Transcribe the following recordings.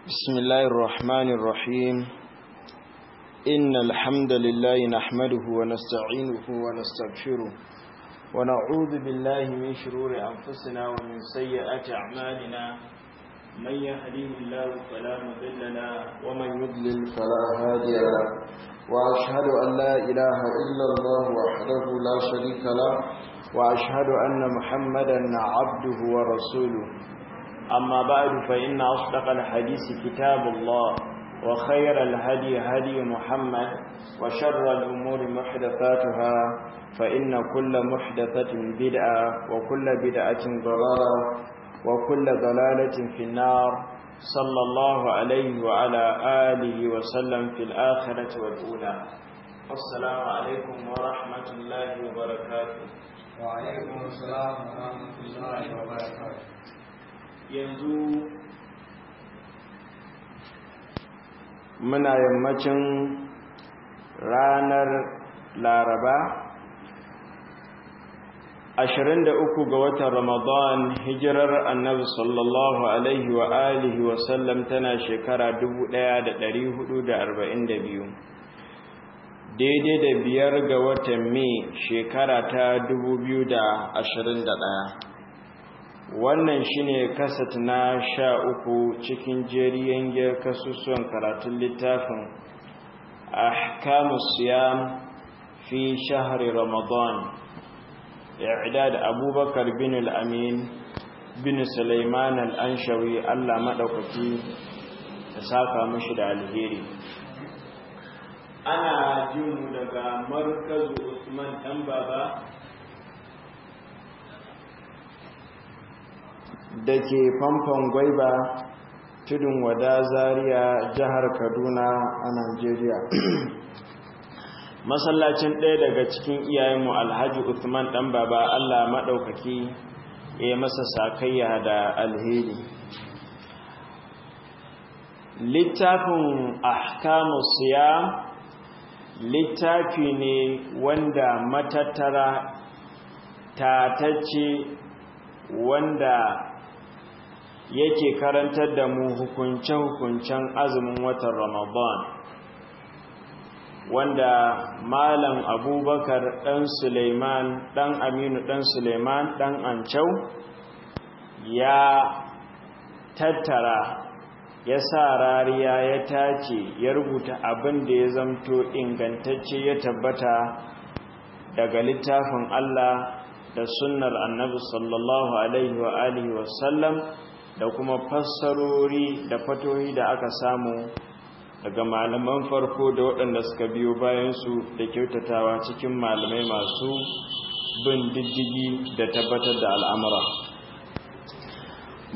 بسم الله الرحمن الرحيم. إن الحمد لله نحمده ونستعينه ونستغفره ونعوذ بالله من شرور أنفسنا ومن سيئات أعمالنا. من يهديه الله فلا مضل له ومن يضلل فلا هادي له، وأشهد أن لا إله إلا الله وحده لا شريك له، وأشهد أن محمدا عبده ورسوله. أما بعد، فإن أصدق الحديث كتاب الله، وخير الهدي هدي محمد، وشر الأمور محدثاتها، فإن كل محدثة بدعة، وكل بدعة ضلالة، وكل ضلالة في النار. صلى الله عليه وعلى آله وسلم في الآخرة والأولى. السلام عليكم ورحمة الله وبركاته. وعليكم السلام ورحمة الله وبركاته. Yanzu muna yammacin ranar Laraba, 23 ga watan Ramadan, hijirar Annabi sallallahu alaihi wa alihi wa sallam tana shekara 1442, daidai da 5 ga watan Mai, shekara ta 2021. Wannan shine kasat na 13 cikin jeriyan kasusuwan karatun littafin Ahkamus Siyam fi Shahri Ramadan, i'dad Abubakar bin Al-Amin bin Sulaiman Al-Anshawi. Allah madaukaki ya saka mishi da alheri. Ana jin mu daga Markazu Usman Dan Baba da ke Famfon Gwaiba, Tudun Wada, Zaria, Jihar Kaduna a Najeriya, masallacin ɗaya daga cikin iyayenmu, Alhaji Uthman Dan Baba. Allah maɗaukaki ya masa sakayya da alheri. Littafin Ahkamu Siyam littafi ne wanda matattara tatacce wanda yake karantar da mu hukunce-hukuncen azumin watan Ramadan, wanda Malam Abubakar ɗan Suleiman, ɗan Aminu ɗan Suleiman ɗan Ancau, ya tattara, ya sa rariya, ya tace, ya rubuta abin da ya zamto ingantacce, ya tabbata daga littafin Allah da sunnar Annabi sallallahu alaihi wa alihi wasallam, da kuma fassarori da fatohi da aka samu daga malaman farko da waɗanda suka biyo bayansu da kyautatawa cikin malamai masu bin diddigi da tabbatar da al'amura.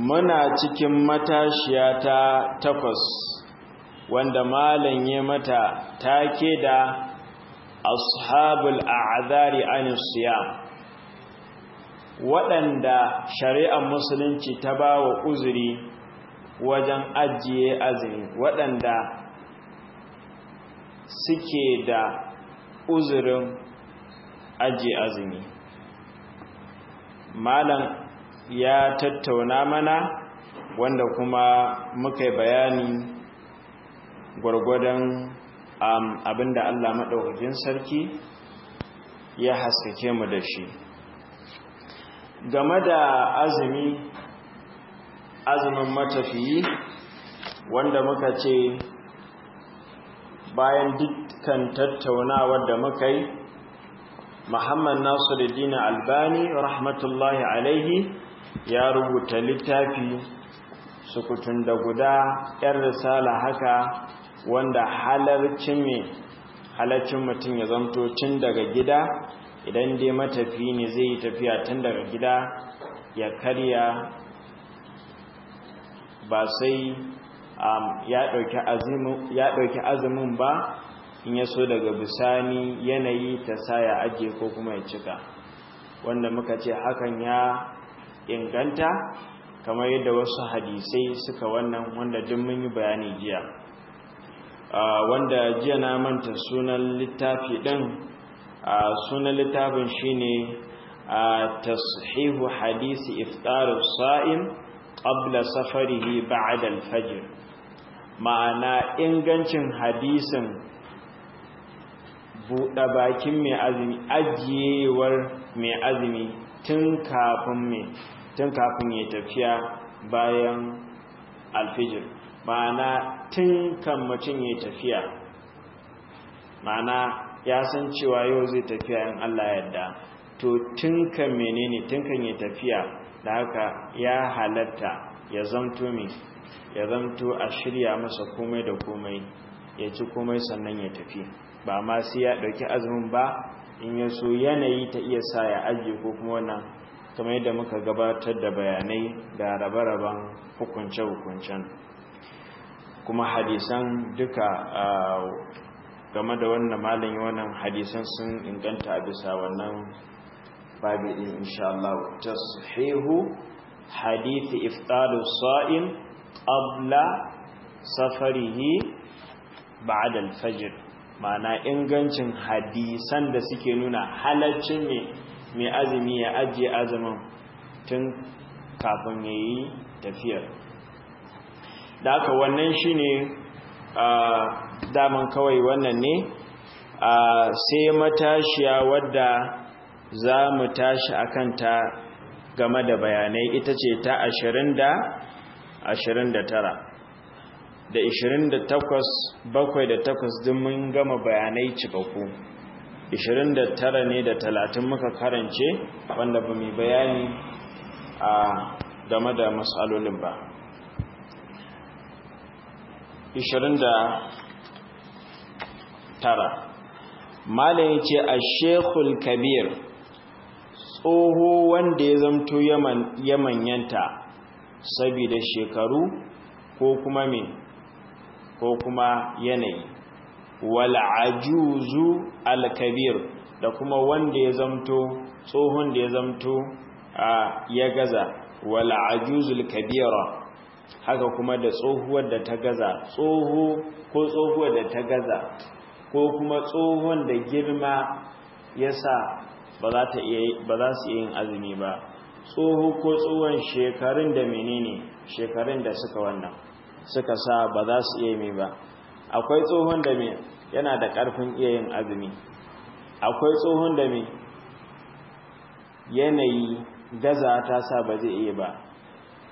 Muna cikin matashiya ta 8, wanda malam ya mata take da ashabul a'zari an siyam, waɗanda shari'ar Musulunci ta ba wa uzuri wajen ajiye azumi, waɗanda suke da uzurin ajiye azumi. Malam ya tattauna mana, wanda kuma muka yi bayani gwargwadon abinda Allah maɗaukakin sarki ya haskake mu da shi game da azumi, azumin matafiyi, wanda muka ce bayan dukkan tattaunawar da muka yi, Muhammad Nasiruddin Albani rahmatullahi alaihi ya rubuta littafi sukutun da guda, 'yan risala haka, wanda halarcin me halarcin mutum ya zamto tun daga gida, idan dai matafi ne, zai yi tafiya tun daga gida ya karya, ba sai ya ɗauki azumin ba. In ya so daga bisani yanayi ta sa ya ajiye ko kuma ya cika, wanda muka ce hakan ya inganta kamar yadda wasu hadisai suka wannan, wanda duk mun yi bayani jiya. Wanda jiya na manta sunan littafi ɗin. Sunan littafin shine Tashihu Hadisi Iftar Sa'im Qabla Safarihi Ba'da Al-Fajr. Ma'ana ingancin hadisin buɗe bakin mai azumi, ajiyewar mai azumi tun kafin ya tafiya bayan alfijir, ma'ana tun kan mutum ya tafiya, ma'ana ya san cewa yau zai tafiya in Allah yadda, to tun kan menene, tun kan ya tafiya, da haka ya halatta ya zamto me, ya zamto a shirya masa komai da komai, ya ci komai sannan ya tafi. Ba ma sai ya ɗauki azumin ba, in ya so yanayi ta iya sa ya ajiye ko kuma wannan, kamar yadda muka gabatar da bayanai da rabe-raben hukunce-hukuncen. Kuma hadisan duka game da wannan malin, wannan hadisan sun inganta a bisa wannan babi din, insha Allah. Tashihu hadithi iftaru sa'im qabla safarihi ba'da al-fajr, ma'ana ingancin hadisan da suke nuna halaccin mai azumi ya ajiye azumin tun kafin ya yi tafiyar. Da haka wannan shine daman kawai wannan ne. Sai matashiya wadda za mu tashi a kanta game da bayanai ita ce ta 29 da 28, 7 da 8 din mun gama bayanai cikakku. 29 ne da 30 muka karance, wanda ba mu bayani a game da matsalolin ba. 29, Malam yace: Ash-Shaykhul Kabir, tsoho wanda ya zamto ya manyanta saboda shekaru ko kuma me, ko kuma yanayi, wal ajuzu al kabir, da kuma wanda ya zamto tsohon da ya zamto ya gaza, wal ajuzul kabira, haka kuma da tsohuwar da ta gaza, tsoho ko tsohuwar da ta gaza, ko kuma tsohon da girma yasa ba za ta iya ba za su iya yin azumi ba, tsoho ko tsohon shekarun da menene, shekarun da suka wannan suka sa ba za su iya mai ba. Akwai tsohon da me, yana da ƙarfin iya yin azumi. Akwai tsohon da me, yanayi gaza ta sa ba zai iya ba.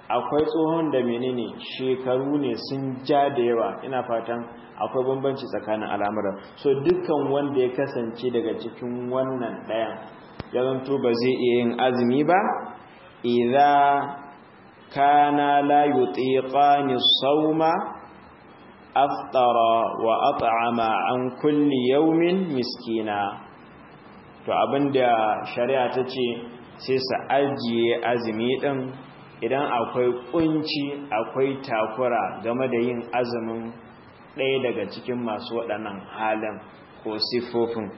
Akwai tsohon da menene, shekaru ne sun ja da yawa. Ina fatan akwai bambanci tsakanin al'amuran. So dukkan wanda ya kasance daga cikin wannan ɗayan, ya zanto ba zai iya yin azumi ba, idza kana la yutiqani sawma aftara wa at'ama an kulli yawmin miskina. To abinda shari'a ta ce, sai su ajiye azumi din idan akwai kunci, akwai takura game da yin azumin ɗaya daga cikin masu waɗannan halin ko siffofin,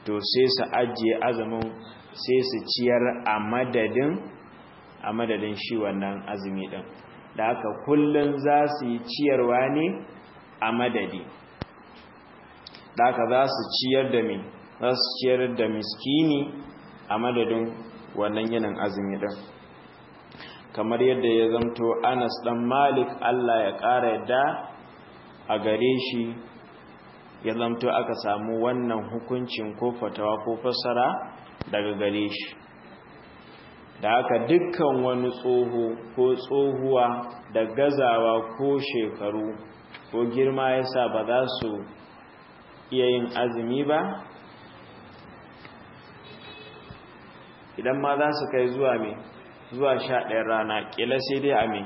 to sai su ajiye azumin, sai su ciyar a madadin shi wannan azumi ɗin. Da haka kullum za su yi ciyarwa ne a madadi. Da haka za su ciyar da me, za su ciyar da miskini a madadin wannan yinin azumi ɗin, kamar yadda ya zamto Anas dan Malik, Allah ya ƙara yadda a gare shi, ya zamto aka samu wannan hukuncin ko fatawa ko fassara daga gare shi. Da haka dukkan wani tsoho ko tsohuwa da gazawa ko shekaru ko girma yasa ba za su iya yin azumi ba, idan ma za su kai zuwa mai zuwa 11 rana, ƙila sai dai a mai,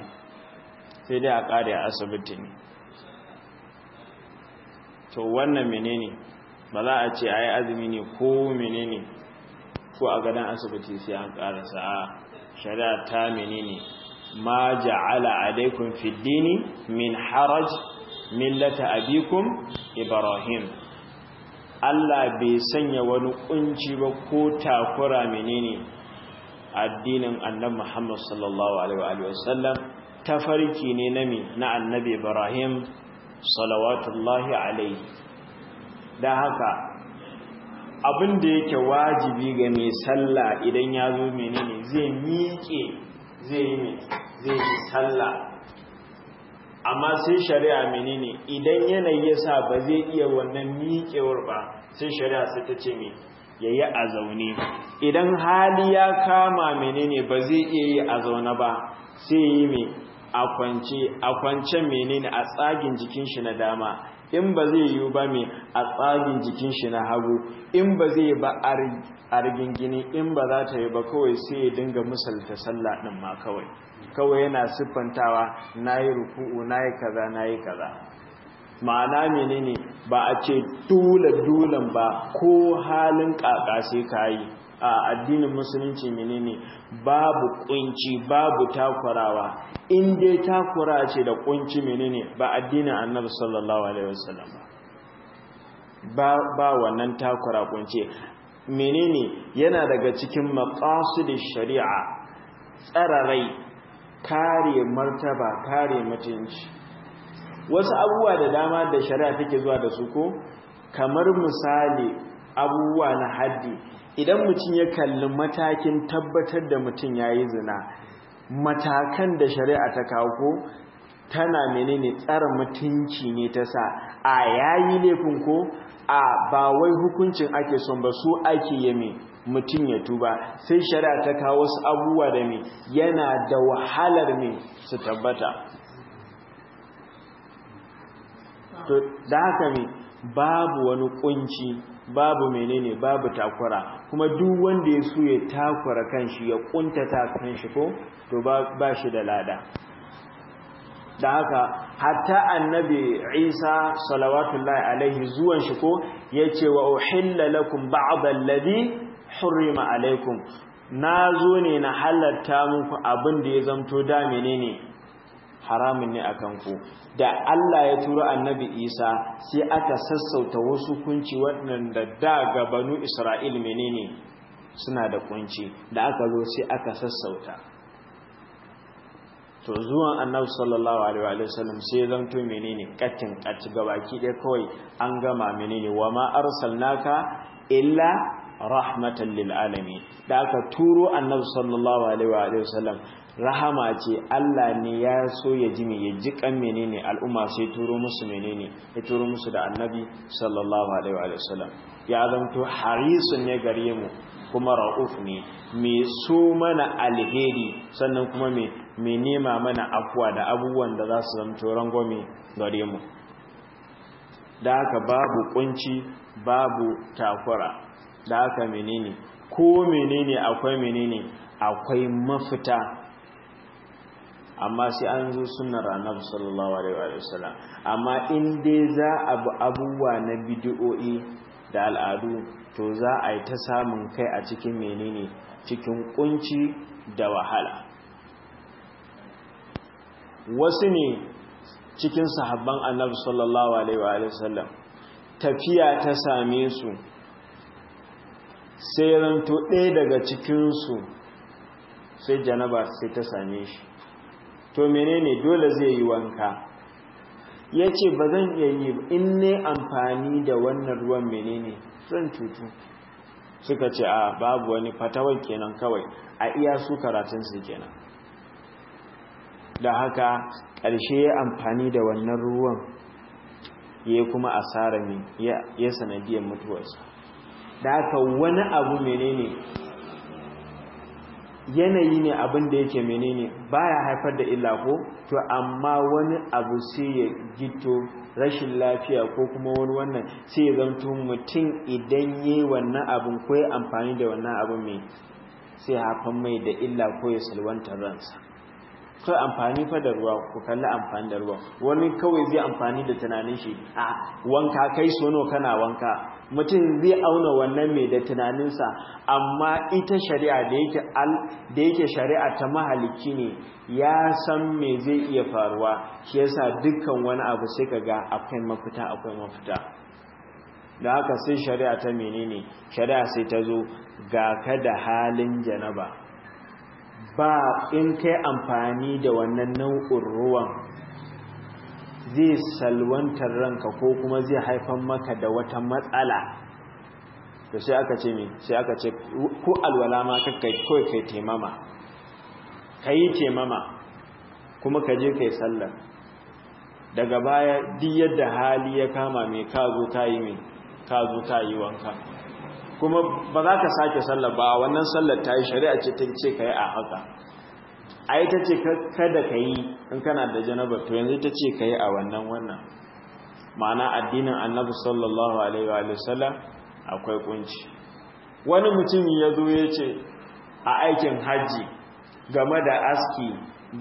sai dai a ƙare a asibiti ne. To wannan menene, ba za a ce a yi azumi ne ko menene, ko a gadon asibiti sai an ƙarasa. A shari'a ta menene, ma ja'ala alaikum fid dini min haraj, millata abikum Ibrahim. Allah bai sanya wani kunci ba ko takura menene addinin Annabi Muhammad sallallahu alaihi wa sallam. Tafarki ne na mi, na Annabi Ibrahim salawatullahi alaihi. Da haka abin da yake wajibi ga mai sallah, idan ya zo menene, zai miƙe, zai yi mai, zai yi sallah. Amma sai shari'a menene, idan yanayi ya sa ba zai iya wannan miƙewar ba, sai shari'a sai ta ce me, yayi a zaune. Idan hali ya kama menene ba zai iya yi a zaune ba, sai yi me, a kwance. A kwance menene, a tsagin jikin shi na dama. In ba zai yi ba me, a tsagin jikin shi na hagu. In ba zai ba, a rigingine. In ba za ta yi ba, kawai sai ya dinga misalta sallah din ma, kawai kawai yana siffantawa, nayi ruku'u, nayi kaza, nayi kaza. Ma'ana menene, ba a ce dole dolen ba, ko halin kaka sai kayi. A addinin Musulunci menene, babu kunci, babu takurawa. In dai takura ce da kunci menene, ba addinin Annabi sallallahu alaihi wasallam ba. Ba wannan takura, kunci menene, yana daga cikin maqasidish shari'a tsara rai, kare martaba, kare mutunci. Wasu abubuwa da dama da shari'a take zuwa da su, ko kamar misali abubuwa na haddi, idan mutum ya kalli matakin tabbatar da mutum ya yi zina, matakan da shari'a ta kawo ko tana menene, tsara mutunci ne ta sa a yayi laifin, ko a ba wai hukuncin ake son ba, su ake yame mutum ya tuba. Sai shari'a ta kawo wasu abubuwa da me, yana da wahalar me su tabbata. To da haka me, babu wani kunci, babu menene, babu takura. Kuma duk wanda ya so ya takura kanshi, ya kuntata kanshi, ko to ba shi da lada. Da haka hatta Annabi Isa salawatullahi alaihi, zuwan shi ko yace: "Wa uhilla lakum ba'd alladhi hurrima alaikum." Nazo ne na halatta muku abin da ya zamto da menene, haramun ne akan ku. Da Allah ya turo Annabi Isa, sai aka sassauta wasu kunci waɗanda da ga Banu Isra'il menene, suna da kunci. Da aka zo sai aka sassauta. To zuwan Annabi sallallahu alaihi wa sallam sai zanto menene, katin kat gabaki ɗaya kawai an gama menene. Wa ma arsalnaka illa rahmatan lil alamin. Da aka turo Annabi sallallahu alaihi wa sallam, rahama ce. Allah ne ya so ya ji me, ya ji kan menene, al'umma, sai turo musu menene, ya turo musu da Annabi sallallahu alaihi wa sallam. Ya zanto harisun ne gare mu, kuma ra'uf ne, mai so mana alheri, sannan kuma mai nema mana afuwa da abubuwan da za su zamto rangwame gare mu. Da haka babu kunci, babu takura. Da haka menene, ko menene, akwai menene, akwai mafita, amma sai an zo sunnar Annabi sallallahu alaihi wa sallam. Amma in dai za a bi abubuwa na bid'o'i da al'adu, to za a yi ta samun kai a cikin menene, cikin kunci da wahala. Wasu ne cikin sahabban Annabi sallallahu alaihi wa sallam, tafiya ta same su, sai ranto ɗaya daga cikinsu sai janaba sai ta same shi. To menene, dole zai yi wanka. Ya ce: "Ba zan iya yi, in ne amfani da wannan ruwan menene, zan cutu." Suka ce: "A babu wani fatawar kenan kawai, a iya su karatunsu kenan." Da haka ƙarshe ya amfani da wannan ruwan, ya kuma asara ne, ya sanadiyar mutuwarsa. Da haka wani abu menene, yanayi ne, abin da yake menene, baya haifar da illa ko to, amma wani abu sai ya gito, rashin lafiya ko kuma wani wannan, sai ya zanto mutum idan yi wannan abin ko ya amfani da wannan abin mai, sai haifar mai da illa ko ya salwanta ransa. Kawai amfani fa da ruwa, ku kalli amfani da ruwa, wani kawai zai amfani da tunanin shi a wanka, kai sono kana wanka, mutum zai auna wannan mai da tunaninsa. Amma ita shari'a, da yake shari'a ta mahalicci ne, ya san me zai iya faruwa. Shi yasa dukkan wani abu sai kaga akwai mafita, akwai mafita. Da haka sai shari'a ta menene, shari'a sai ta zo, ga ka da halin janaba, ba in kai amfani da wannan nau'in ruwan zai salwantar ranka ko kuma zai haifar maka da wata matsala. Da sai aka ce me, sai aka ce ko alwala ma kakkai, kawai kai taimama, kai taimama kuma ka je kai sallar. Daga baya duk yadda hali ya kama mai ka zo ka yi mai ka zo ka yi wanka, kuma ba za ka sake sallar ba. Wannan sallar ta yi, shari'a ce ta ce ka yi a haka. Ai ta ce kada ka yi in kana da janaba, to yanzu ta ce ka yi a wannan. Ma'ana addinin Annabi sallallahu alaihi wa sallam akwai kunci. Wani mutum ya zo ya ce a aikin hajji game da aski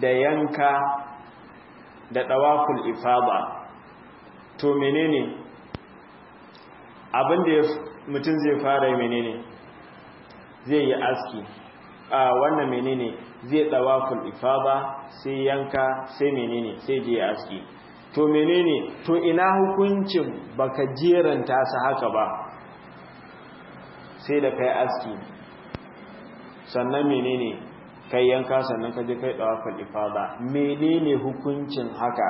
da yanka da dawaful ifada, to menene abin da mutum zai fara yi? Menene zai yi? Aski. A wannan menene zai dawaful ifada, sai yanka, sai menene, sai je aski. To menene, to ina hukuncin baka jeranta su haka ba, sai da kai aski, sannan menene, kai yanka, sannan ka je kai dawaful ifada? Menene hukuncin haka?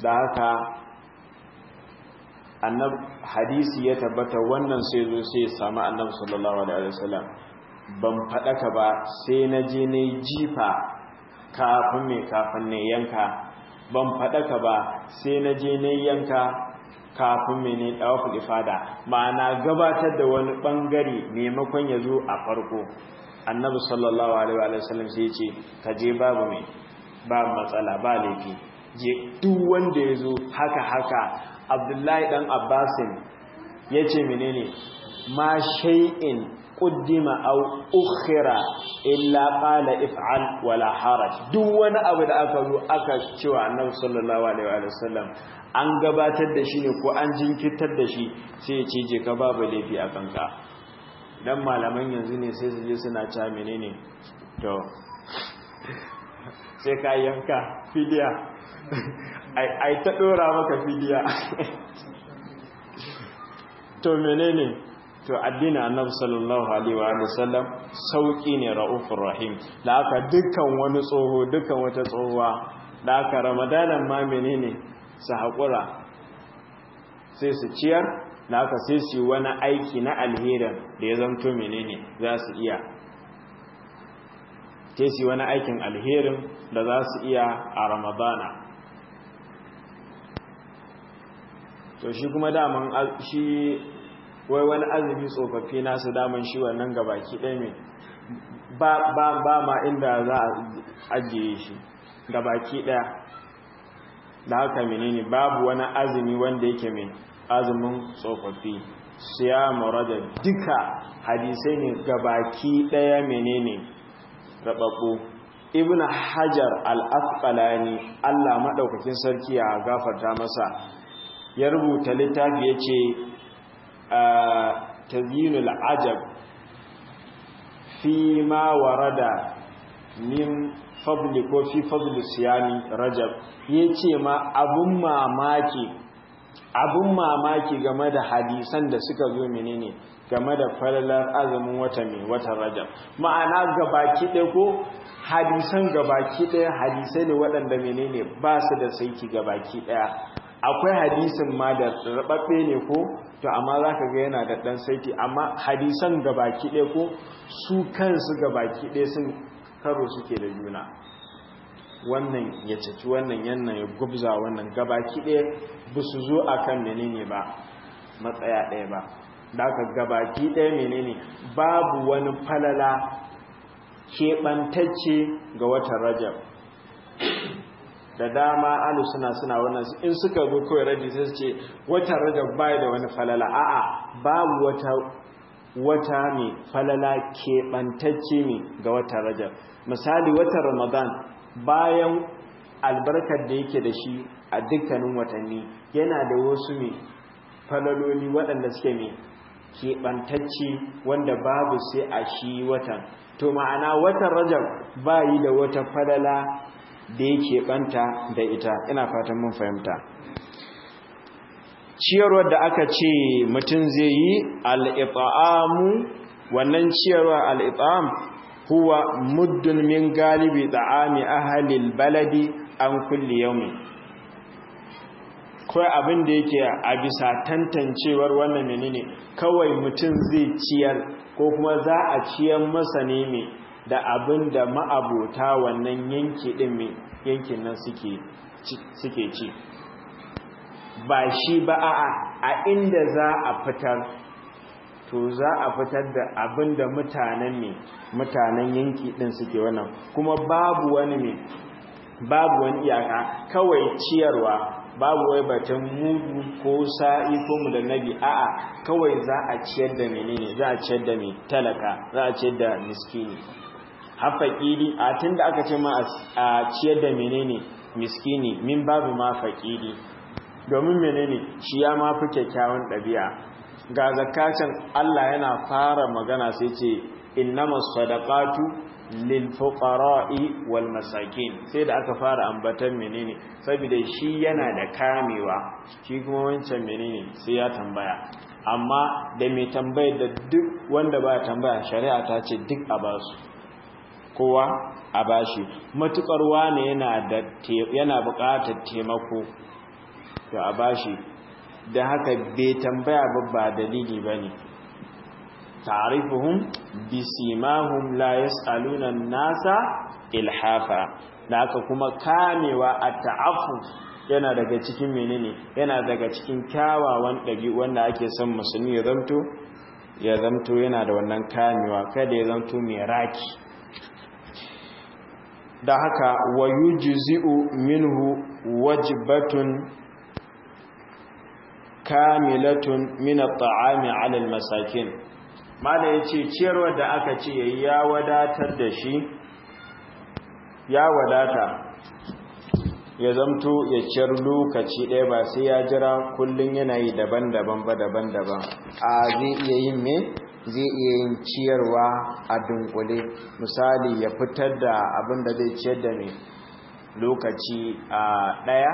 Da haka annab hadisi ya tabbata, wannan sai zo sai ya samu Annabi sallallahu alaihi wasallam: ban faɗaka ba, sai na je na jifa kafin me, kafin ne yanka. Ban faɗaka ba, sai na je na yanka kafin me ne, dawaful ifada. Ma'ana gabatar da wani bangare maimakon ya zo a farko. Annabi sallallahu alaihi wasallam sai ya ce: ka je, babu me, ba matsala, ba laifi, je. Duk wanda ya zo haka haka. Abdullahi dan Abbasin ya ce menene? Ma shay'in quddima aw ukhira illa qala if'al wala haraj. Duk wani abu da aka zo aka cewa Annabi sallallahu alaihi wa sallam an gabatar da shi ne ko an jinkirtar da shi, sai ya ce: je ka, babu laifi a kanka. Dan malaman yanzu ne sai su je suna ca menene, to sai ka yanka fidiya, ai ta dora maka fidiya. To menene, to addinin Annabi sallallahu alaihi wa sallam sauki ne, raufur rahim. Da aka dukkan wani tsoho, dukkan wata tsohuwa, da aka Ramadanan ma menene, su haƙura sai su ciyar. Da aka sai su yi wani aiki na alherin da ya zamto menene, za su iya sai su yi wani aikin alherin da za su iya a Ramadana. To shi kuma daman shi wai wani azumi tsofaffi nasu, daman shi wannan gabaki ɗaya mai ba ma inda za a ajiye shi gabaki ɗaya. Da haka menene, babu wani azumi wanda yake mai azumin tsofaffi, siyamu Rajab, duka hadisai ne gabaki ɗaya menene, rababbu. Ibn Hajar al-Asqalani, Allah madaukakin sarki ya gafarta masa, ya rubuta littafi, yace Tazyinul Ajab fi ma warada min fadli ko fi fadli siyami Rajab. Yace ma abun mamaki, abun mamaki game da hadisan da suka zo menene, game da falalar azumin wata mai watan Rajab. Ma'ana gabaki ɗaya ko hadisan gabaki ɗaya hadisai ne waɗanda menene, ba su da saiki gabaki ɗaya. Akwai hadisin ma da rababbe ne ko, to amma za ka ga yana da ɗan saiti, amma hadisan gabaki ɗaya ko su kansu gabaki ɗaya sun karo suke da juna. Wannan ya caki wannan, yannan ya gubza wannan, gabaki ɗaya ba su zo a kan menene ba, matsaya ɗaya ba. Da aka gabaki ɗaya menene, babu wani falala keɓantacce ga watan Rajab. Da dama alu suna wannan, in suka zo kawai raji sai su ce watan Rajab bai da wani falala. A'a, babu wata mai falala keɓantacce mai ga watan Rajab. Misali watan Ramadan, bayan albarkar da yake da shi a dukkanin watanni, yana da wasu mai falaloli waɗanda suke mai keɓantacce wanda babu sai a shi watan. To ma'ana watan Rajab ba yi da wata falala da yake ɓanta da ita. Ina fatan mun fahimta. Ciyarwar da aka ce mutum zai yi, al'it'amu, wannan ciyarwa al'it'am huwa muddun min galibi ta'ami ahalil baladi an kulli yawmin. Kawai abin da yake a bisa tantancewar wannan menene, kawai mutum zai ciyar ko kuma za a ciyar masa ne mai Da abin da ma'abota wannan yanki din mai yankin nan suke ci. Ba shi ba, a'a, a inda za a fitar, to za a fitar da abin da mutanen mai mutanen yanki din suke wannan. Kuma babu wani mai babu wani iyaka, kawai ciyarwa, babu wai batun mudu ko sa'i ko mudannabi. A'a, kawai za a ciyar da menene? Za a ciyar da mai talaka, za a ciyar da miskini, har faƙiri. A tunda aka ce ma a ciyar da menene? Miskini, min babu ma faƙiri. Domin menene? Shi ya ma fi kyakkyawan ɗabi'a. Ga zakacin Allah yana fara magana sai ce innamas sadaqatu lil fuqara'i wal masakin, sai da aka fara ambatan menene? Saboda shi yana da kamewa, shi kuma wancan menene? Sai ya tambaya. Amma da mai tambayar da duk wanda ba tambaya, shari'a ta ce duk a basu, kowa a bashi. Matukar wane yana da yana buƙatar taimako, to a bashi. Da haka bai tambaya ba ba dalili bane. Ta'rifuhum bisimahum la yas'aluna an-nasa ilhafa. Da haka kuma kamewa, a ta'affuf, yana daga cikin menene? Yana daga cikin kyawawan ɗabi'u wanda ake son musulmi ya zamto yana da wannan kamewa, kada ya zamto mai raki. Da haka wa yujzi'u minhu wajbatun kamilatun min at-ta'ami 'ala al-masakin. Mala yace ciyarwar da aka ce yayi ya wadatar da shi, ya wadata ya zamto ya ciyar lokaci ɗaya, ba sai ya jira kullun yana yi daban-daban ba, daban-daban. A zai iya yin me? Zai iya yin ciyarwa a dunkule. Misali, ya fitar da abin da zai ciyar da mai lokaci a ɗaya,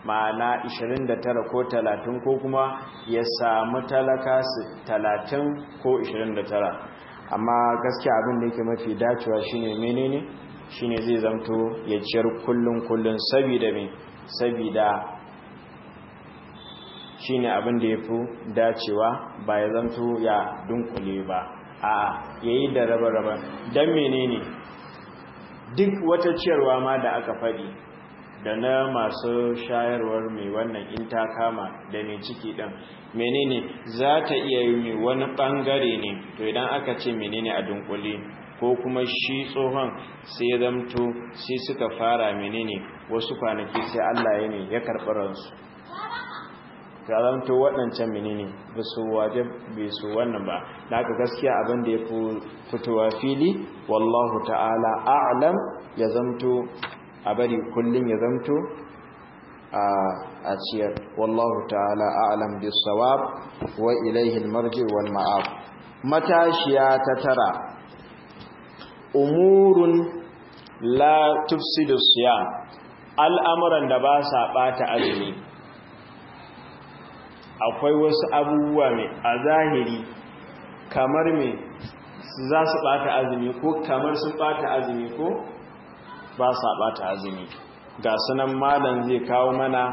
ma'ana 29 ko 30, ko kuma ya samu talaka 30 ko 29. Amma gaskiya abin da yake mafi dacewa shine menene? Shine zai zamto ya ciyar kullun kullun. Sabida me? Sabida shine abin da yafi dacewa, ba ya zamto ya dunkule ba, a yayi da raba-raba. Dan menene? Duk wata ciyarwa ma da aka faɗi, da na masu shayarwar mai wannan in ta kama, da mai ciki ɗin, menene, za ta iya yi wani ɓangare ne. To idan aka ce menene a dunkule, ko kuma shi tsohon sai ya zamto sai suka fara menene wasu kwanaki, sai Allah ya ne ya karɓi ransu, ta zamto waɗancan menene ba su waje bai su wannan ba. Da haka gaskiya abin da ya fi fitowa fili, wallahu ta'ala a'lam, ya zamto a bari kullum ya zamto a ciyar. Wallahu ta'ala a'lam bis-sawab wa ilayhi al-marji wal ma'ab. Matashiya ta tara: umurun la tufsidu siyam, al'amuran da ba sa bata azumi. Akwai wasu abubuwa mai a zahiri kamar mai za su bata azumi, ko kamar sun bata azumi, ko ba sa bata azumi. Ga sunan malam zai kawo mana.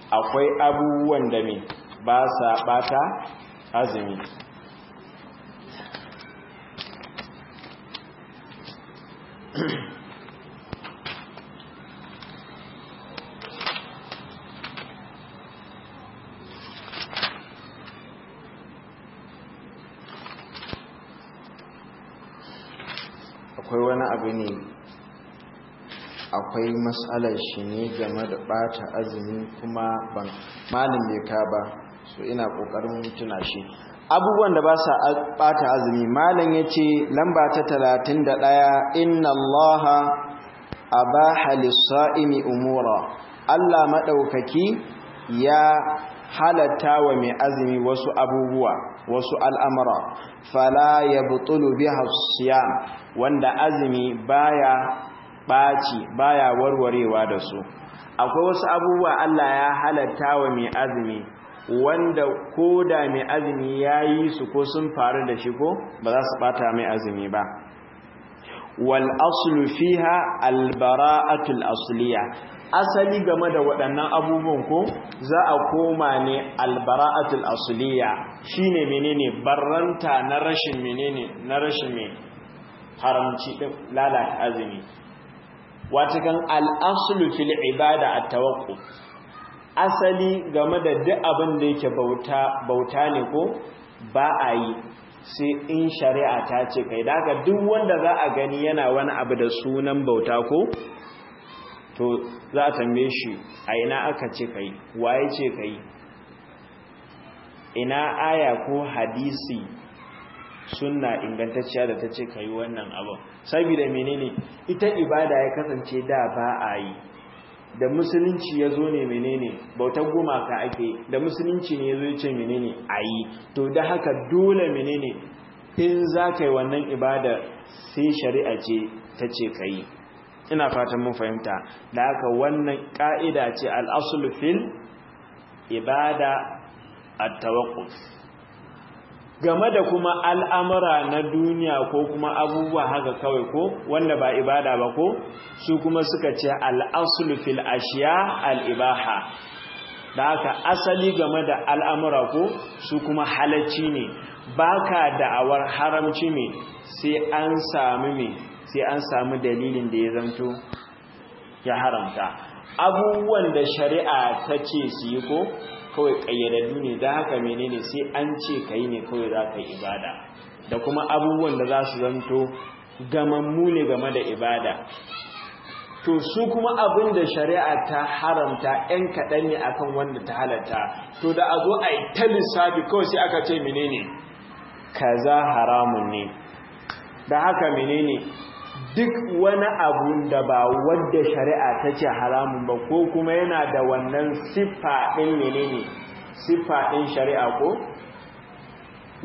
Akwai abubuwan da mai ba sa bata azumi. Akwai wani abu ne, akwai matsalar shi ne game da bata azumi, kuma ban malin bai ka ba, so ina kokarin tuna shi. Abubuwan da ba sa bata azumi, malam yace lamba ta 31: inna Allaha abaha lis-sa'imi umura. Allah madaukaki ya halatta wa mai azumi wasu abubuwa, wasu al'amura, fala yabtulu biha siyam, wanda azumi baya ɓaci, baya warwarewa da su. Akwai wasu abubuwa Allah ya halatta wa mai azumi wanda ko da mai azumi ya yi su ko sun faru da shi, ko ba za su ɓata mai azumi ba. Wal aslu fiha albara'atul asliya. Asali game da waɗannan abubuwan, ko za a koma ne albara'atul asliya, shine menene? Barranta na rashin menene? Na rashin me? Haramci din lalata azumi. Watakan al-aslu fil ibada at-tawaqquf, asali game da duk abin da yake bauta bauta ne ko ba a yi sai in shari'a ta ce kai. Da haka duk wanda za a gani yana wani abu da sunan bauta ko, to za a tambaye shi a ina aka ce kai, waye ce kai, ina aya ko hadisi sunna ingantacciya da ta ce kai wannan abu. Saboda menene? Ita ibada ya kasance da ba a yi, da musulunci ya zo ne menene bautar gumaka ake, da musulunci ne ya zo ya ce menene a yi. To da haka dole menene in za ka yi wannan ibada sai shari'a ce ta ce ka yi. Ina fatan mun fahimta. Da haka wannan ka'ida ce, al'asul fil ibada at-tawaqquf. Game da kuma al'amura na duniya ko kuma abubuwa haka kawai ko wanda ba ibada ba ko, su kuma suka ce al'asul fil ashiya al'ibaha. Da haka asali game da al'amura ko su kuma halacci ne, baka da'awar haramci me sai an sami me sai an samu dalilin da ya zanto ya haramta. Abubuwan da shari'a ta ce su yi ko kawai ƙayyadaddu ne, da haka menene sai an ce ka yi ne kawai za ka yi ibada. Da kuma abubuwan da za su zanto gamammu ne game da ibada. To su kuma abin da shari'a ta haramta ‘yan kaɗan ne akan wanda ta halatta. To da a zo a yi ta lissafi kawai sai aka ce menene kaza haramun ne. Da haka menene duk wani abu da ba wadda shari'a ta ce haramun ba ko kuma yana da wannan siffa ɗin menene siffa ɗin shari'a ko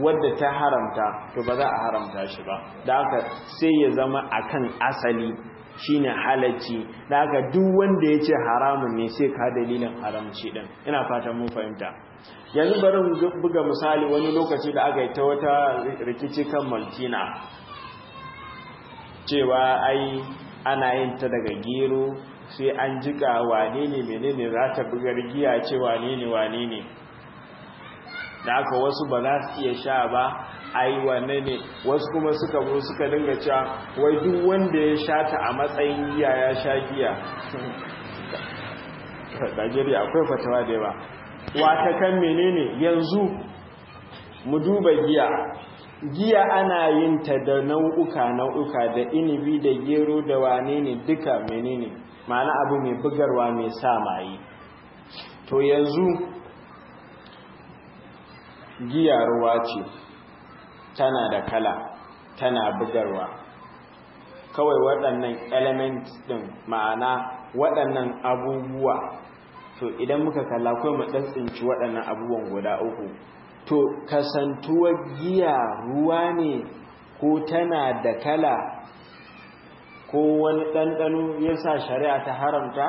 wadda ta haramta, to ba za a haramta shi ba. Da haka sai ya zama akan asali shine halacci. Da haka duk wanda ya ce haramun ne sai ka dalilin haramci ɗin. Ina fatan mun fahimta. Yanzu bari mu buga misali. Wani lokaci da aka yi ta wata rikici kan Maltina, cewa ai ana yin ta daga gero, sai an jika wane ne menene za ta bugar giya ce wane ne wane ne. Da aka wasu ba za su iya sha ba, ai wane ne. Wasu kuma suka zo suka dinga cewa wai duk wanda ya sha ta a matsayin giya ya sha giya. Najeriya akwai fatawa da yawa. Wata kan menene yanzu mu duba giya. Giya ana yin ta da nau'uka nau'uka, da inibi da gero da wane ne duka menene, ma'ana abu mai bugarwa mai sa maye. To yanzu giya ruwa ce, tana da kala, tana bugarwa. Kawai waɗannan element ɗin, ma'ana waɗannan abubuwa, to idan muka kalla kawai mu ɗan tsinci waɗannan abubuwan guda uku. To kasantuwar giya ruwa ne ko tana da kala ko wani ɗanɗano yasa shari'a ta haramta?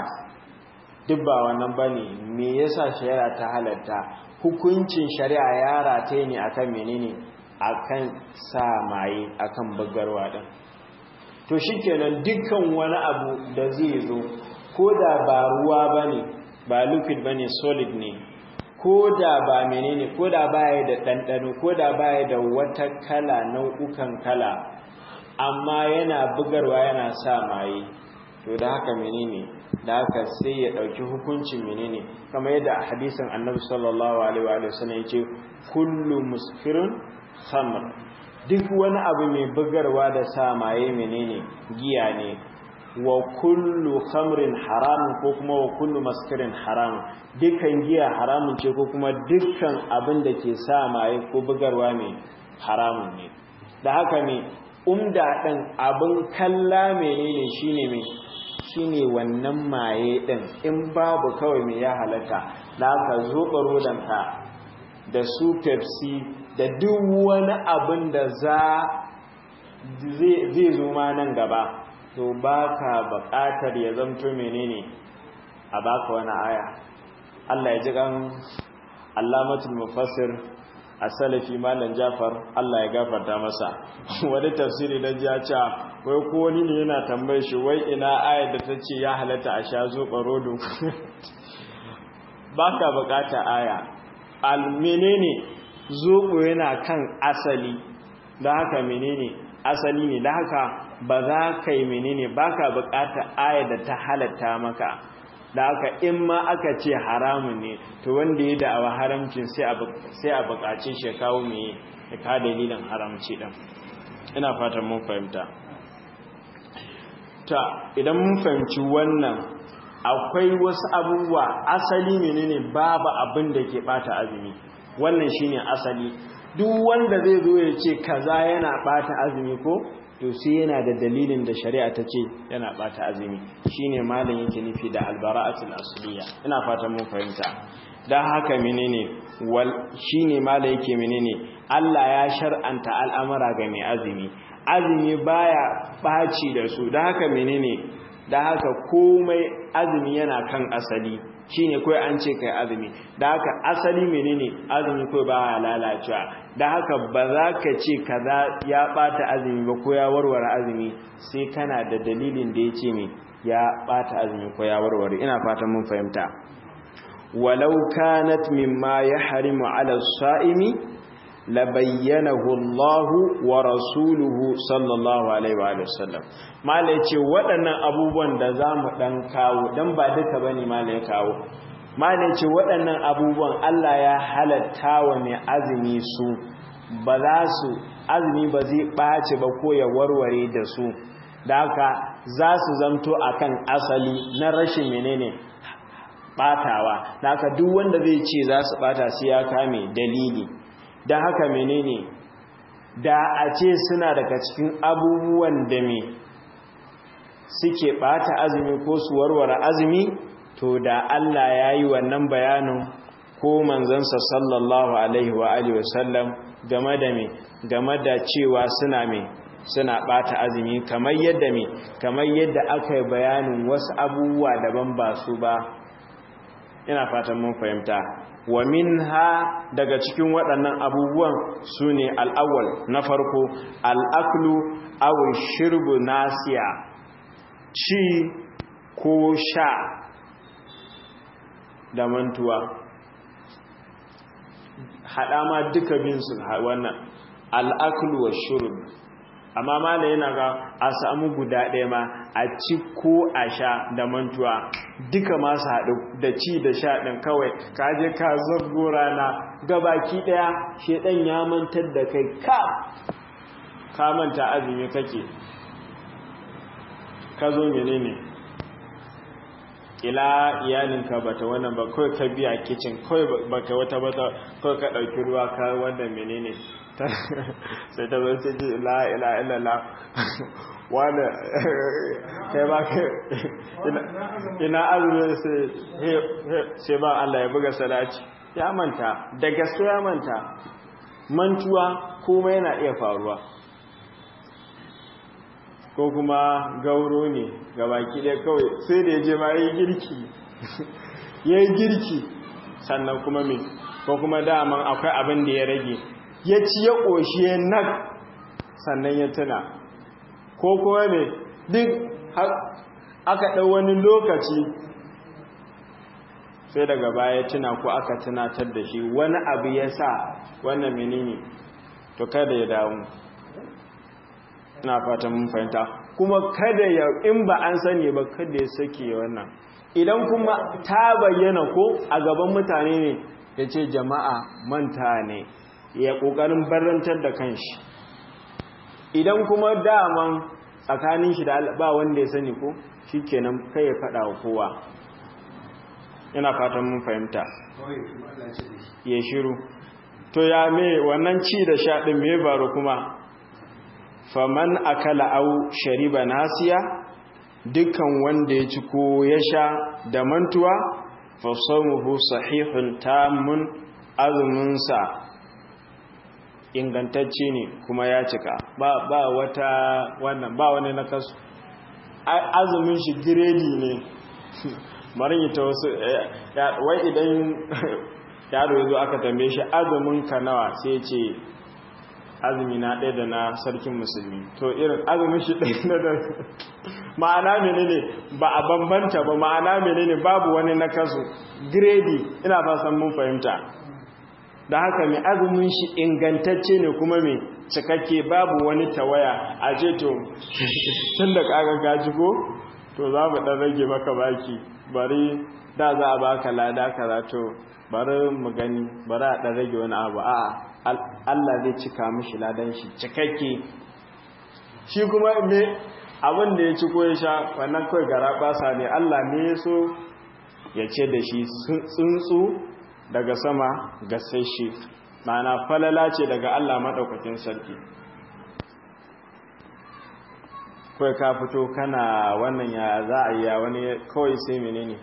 Duk ba wannan ba ne. Me yasa shari'a ta halatta? Hukuncin shari'a ya rataye ne akan menene, akan sa maye, akan bugarwa ɗin. To shikenan dukkan wani abu da zai zo ko da ba ruwa bane, ba liquid bane, solid ne, ko da ba menene, ko da baya da ɗanɗano, ko da baya da wata kala nau'ukan kala, amma yana bugarwa yana sa maye, to da haka menene, da haka sai ya ɗauki hukuncin menene, kamar yadda a hadisin Annabi sallallahu alaihi wa sallam yace kullu muskirin khamr, duk wani abu mai bugarwa da sa maye menene giya ne, wa kullu khamrin haramun ko kuma wa kullu maskirin haramun, dukkan giya haramun ce ko kuma dukkan abin da ke sa maye ko bugarwa mai haramun ne. Da haka ne umda ɗin abin kalla menene shine mai shine wannan maye ɗin, in babu kawai mai ya halatta. Da haka zoɓa rodanka da su Pepsi da duk wani abin da zai zo ma nan gaba, to baka buƙatar ya zamto menene a baka wani aya. Allah ya ji kan Allamatul Mufassir As-Salafi Malam Jafar, Allah ya gafarta masa. Wani tafsiri da ji ya ce wai ko wani ne yana tambayar shi wai ina ayar da ta ce ya halatta a sha zoɓa rodo. Baka buƙata aya. Al menene zoɓo yana kan asali, don haka menene Asali ne. Da haka ba za ka yi menene, ba ka bukata aya da ta halatta maka. Da haka in ma aka ce haramun ne, to wanda ya da'awa haramcin sai a bukace shi ya kawo mai ya ka dalilin haramci ɗin. Ina fatan mun fahimta. Ta idan mun fahimci wannan, akwai wasu abubuwa asali menene, babu abin da ke bata azumi. Wannan shine asali. Duk wanda zai zo ya ce kaza yana bata azumi ko, to sai yana da dalilin da shari'a ta ce yana bata azumi. Shine malam yake nufi da albara'atul asliya. Ina fatan mun fahimta. Dan haka menene wal shine malam yake menene, Allah ya shar'anta al'amura ga mai azumi, azumi baya baci da su. Dan haka menene, da haka komai azumi yana kan asali, shine kai an ce kai azumi. Da haka asali menene, azumi kai ba lalacewa. Da haka ba za ka ce kaza ya bata azumi ba ko ya warware azumi, sai kana da dalilin da ya ce me ya bata azumi ko ya warware. Ina fatan mun fahimta. Walau kanat mimma yahrimu ala as-sa'imi labayyanahu Allah wa rasuluhu sallallahu alaihi wa sallam. Mala yace waɗannan abubuwan da zamu dan kawo, dan ba duka bane mala ya kawo. Mala yace waɗannan abubuwan Allah ya halatta wa mai azumi su, ba za su azumi ba zai ɓaci ba ko ya warware da su. Da haka za su zamto akan asali na rashin menene batawa. Da haka duk wanda zai ce za su bata sai ya kame dalili. Da haka menene, da a ce suna daga cikin abubuwan da me suke bata azumi ko su warware azumi, to da Allah ya yi wannan bayanin ko manzansa sallallahu alaihi wa alihi wasallam game da me, game da cewa suna me, suna bata azumi, kamar yadda me, kamar yadda aka yi bayanin wasu abubuwa daban ba su ba. Ina fatan mun fahimta. Wa minha, daga cikin waɗannan abubuwan su ne al'awwal, na farko, al'aklu aw shirbu nasiya, ci ko sha da mantuwa. Haɗa ma duka bin su wannan al'aklu wa shurb. Amma mala yana ga a samu guda ɗaya ma, a ci ko a sha da mantuwa, duka masu haɗu da ci da sha ɗin kawai ka je ka zabgo rana gabaki ɗaya, shedan ya mantar da kai, ka manta azumi kake, ka zo menene ila iyalinka bata wannan ba, kawai ka biya kicin, kawai baka wata bata, kawai ka ɗauki ruwa ka wannan menene, sai ta zo sai ji la ila ila la wanda kai ba kai ina azumi, sai ba Allah ya buga salati. Ya manta da gaske, ya manta. Mantuwa komai yana iya faruwa. Ko kuma gauro ne gabaki ɗaya, kawai sai da ya je ma yi girki, ya yi girki, sannan kuma me, ko kuma daman akwai abin da ya rage, ya ci ya ƙoshi ya nak, sannan ya tuna. Ko kuma me, duk aka ɗau wani lokaci sai daga baya tuna ko aka tunatar da shi wani abu ya sa wannan menene, to kada ya damu. Ina fatan mun fahimta. Kuma kada ya, in ba an sani ba, kada ya sake wannan. Idan kuma ta bayyana ko a gaban mutane ne, ya ce jama'a manta ne, ya kokarin barantar da kanshi. Idan kuma daman tsakanin shi da ba wanda ya sani ko, shikenan, kai ya fada wa kowa. Ina fatan mun fahimta. Ya shiru. To ya me wannan ci da sha din me baro kuma? Faman akala au shariba nasiya, dukkan wanda ya ci ko ya sha da mantuwa, fa sawmuhu sahihun tamun, azuminsa ingantacce ne kuma ya cika, ba wata wannan, ba wani nakasu, azumin shi giredi ne. Bari yi ta wasu wai, idan yaro ya zo aka tambaye shi azumin ka nawa, sai ce azumi na ɗaya da na sarkin musulmi. To irin azumin shi ɗaya na da ma'ana menene, ba a bambanta ba, ma'ana menene, babu wani nakasu, gredi. Ina fasan mun fahimta. Da haka mai azumin shi ingantacce ne kuma mai Cikakke, babu wani tawaya a ce to tun da kaga gaji ko to za mu dan rage maka baki, bari da za a baka lada kaza, to bari mu gani, bari a dan rage wani abu. A'a, Allah zai cika mishi ladan shi cikakke. Shi kuma me abin da ya ci ko ya sha wannan kawai gara basa ne, Allah ne ya so ya ce da shi tsuntsu daga sama gasasshe, ma'ana falala ce daga Allah maɗaukakin sarki. Kawai ka fito kana wannan, ya za a yi ya wani kawai sai menene,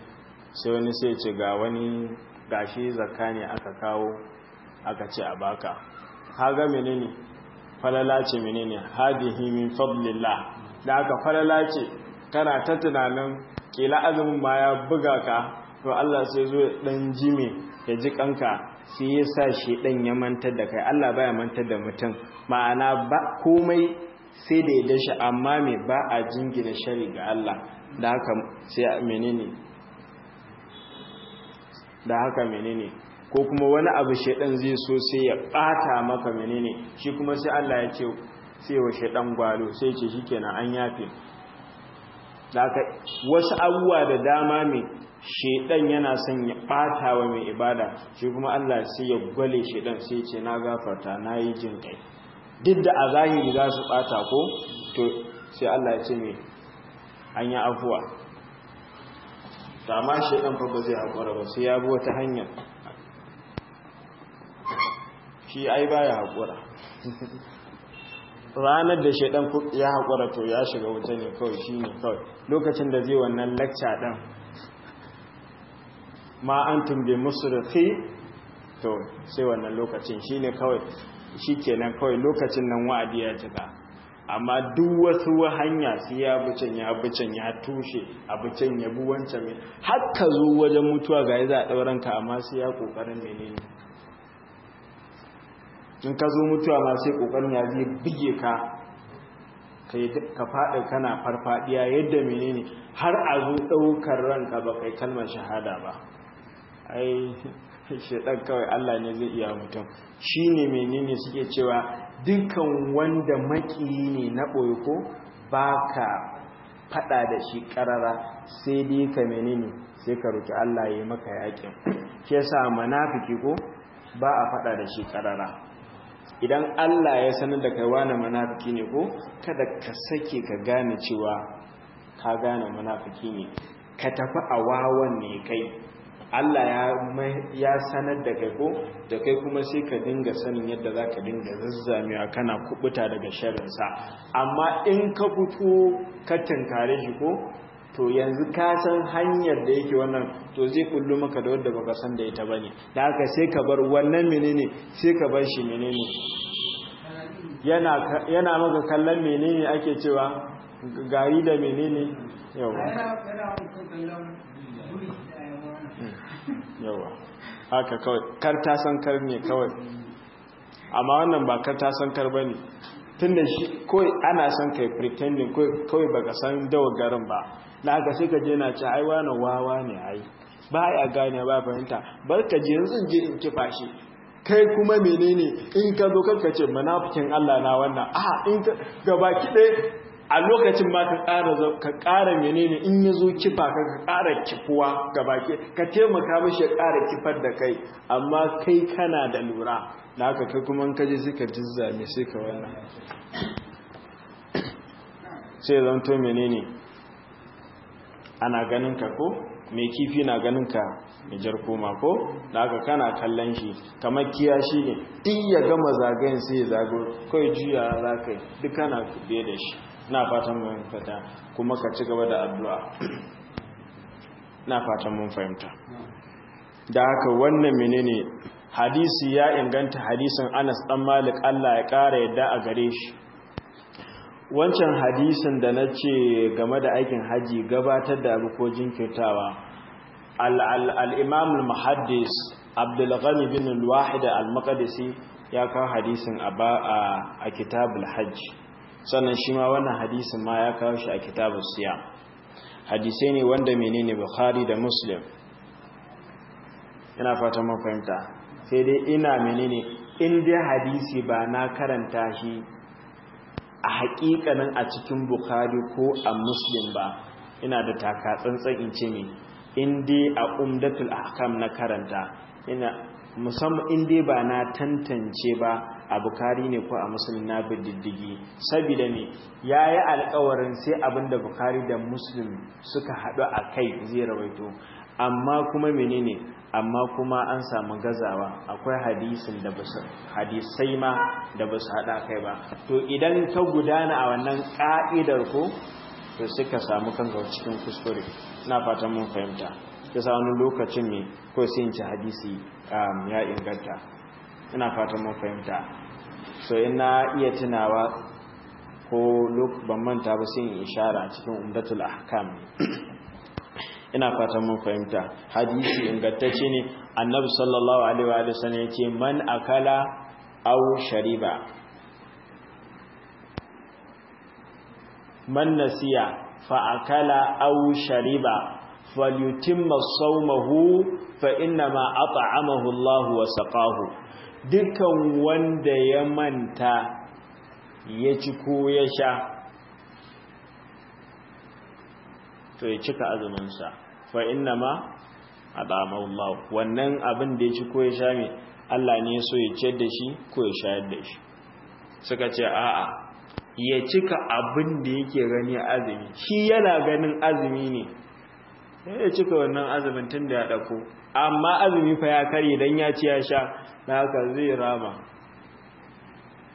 sai wani sai ce ga wani gashi zakka ne aka kawo aka ce a baka. Kaga menene, falala ce, menene, hadihi min fadlillah. Da aka falala ce, kana ta tunanin kila azumin ma ya buga ka, to Allah sai zo dan jime ya ji kanka, sai ya sa shi dan ya mantar da kai. Allah baya mantar da mutum, ma'ana ba komai sai da ya dashi, amma me ba a jingina shari ga Allah. Da haka sai menene, da haka menene, ko kuma wani abu shedan zai so sai ya bata maka menene, shi kuma sai Allah ya ce sai wa shedan gwalo, sai ce shikenan an yafe. Da haka wasu abubuwa da dama mai shedan yana son ya bata wa mai ibada, shi kuma Allah sai ya gwale shedan, sai ce na gafarta, na yi jin kai. Duk da a zahiri za su bata ko, to sai Allah ya ce mai an yi afuwa. Amma shedan fa ba zai haƙura ba, sai ya bi wata hanya. Shi ai baya haƙura. Ranar da shaidan ya haƙura to ya shiga wuta ne kawai, shi ne kawai lokacin da zai wannan lakca ɗin ma an tumbe musurfi, to sai wannan lokacin shi ne kawai, shi kenan kawai lokacin nan wa'adi ya cika. Amma duk wasu hanya sai ya bucin ya bucin ya tushe a bucin ya bu wancan mai har ka zo wajen mutuwa ga ya za a ɗauranka, amma sai ya ƙoƙarin menene, in ka zo mutuwa ma sai kokarin ya zai bige ka, ka faɗi kana farfadiya yadda menene har a zo ɗaukar ranka ba kai kalmar shahada ba. Ai shedan kawai Allah ne zai iya mutum. Shine menene suke cewa dukkan wanda makiyi ne na boye ko baka faɗa da shi ƙarara, sai dai ka menene, sai ka roki Allah ya yi maka yakin. Shi yasa munafiki ko ba a faɗa da shi ƙarara. Idan Allah ya sanar da kai wani munafiki ne ko, kada ka sake ka gane cewa ka gane munafiki ne, ka tafi a wawan ne kai. Allah ya sanar da kai ko, da kai kuma sai ka dinga sanin yadda za ka dinga zazzamewa kana kubuta daga sharrinsa. Amma in ka fito ka tunkare shi ko, to yanzu ka san hanyar da yake wannan, to zai kullu maka da wadda baka san da ita bane. Da haka sai ka bar wannan menene, sai ka bar shi menene, yana yana maka kallon menene ake cewa gari da menene, yawa yawa haka kawai kar ta san kar ne kawai. Amma wannan ba kar ta san kar bane, tunda shi kawai ana son kai pretending kawai baka san dawa garin ba. Da haka sai ka je na ce ai wani wawa ne, ai ba ya gane ba fahimta, bar ka je yanzu je in kifa shi. Kai kuma menene in ka zo kanka ce munafikin Allah na wannan, a in ka gabaki ɗaya a lokacin ma ka ƙara ka ƙara menene, in ya zo kifa ka ka ƙara kifuwa gabaki, ka taimaka mishi ya ƙara kifar da kai, amma kai kana da lura. Da haka kai kuma in ka je sai ka jizzame sai ka wannan, sai zanto menene ana ganin ka ko mai kifi na ganin ka mai jar koma ko, da haka kana kallon shi kamar kiyashi ne, duk ya gama zagayen sai ya zago kawai juya za ka yi duk kana biye da shi. Na fatan mun fata, kuma ka ci gaba da addu'a. Na fatan mun fahimta. Da haka wannan menene hadisi ya inganta, hadisin Anas dan Malik Allah ya ƙara yadda a gare shi. Wancan hadisin da na ce game da aikin haji gabatar da abu ko jinkirtawa, al-imam al-muhaddis Abdul Ghani bin al-Wahid al-Maqdisi ya kawo hadisin a kitabul hajj. Sannan shi ma wannan hadisin ma ya kawo shi a kitabus siyam. Hadisai ne wanda menene Bukhari da Muslim. Ina fatan mun fahimta. Sai dai ina menene In dai hadisi ba na karanta shi a haƙiƙanin a cikin Bukhari ko a Muslim ba, ina da taka tsantsan in ce me, in dai a Umdatul Ahkam na karanta, ina musamman in dai ba na tantance ba a Bukhari ne ko a Muslim, na bi diddigi, saboda ne yayi alƙawarin sai abinda Bukhari da Muslim suka haɗu a kai zai rawaito. Amma kuma menene, amma kuma an samu gazawa, akwai hadisin da basu, hadisai ma da basu haɗa kai ba. To idan ka gudana a wannan ka'idar ko, to sai ka samu kanka cikin kuskure. Ina fatan mun fahimta. Yasa wani lokacin me ko sai in ci hadisi ya inganta. Ina fatan mun fahimta. So ina iya tunawa ko ban manta ba, sai in ishara cikin Umdatul Ahkam. Ina fatan mun fahimta. Hadisi ingantacce ne, Annabi sallallahu alaihi wa sallam yace: man akala aw shariba, man nasiya fa akala aw shariba falyutimma sawmahu, fa inna ma at'amahu Allah wa saqahu. Dukkan wanda ya manta ya ci ko ya sha, to ya cika azumin sa, fa inna ma at'amahu Allah, wannan abin da ya ci ko ya sha me, Allah ne ya so ya ciyar da shi ko ya shayar da shi. Suka ce a'a, ya cika abin da yake gani azumi, shi yana ganin azumi ne, ya cika wannan azumin tun da ya ɗauko. Amma azumi fa ya karye dan ya ci ya sha, na haka zai rama.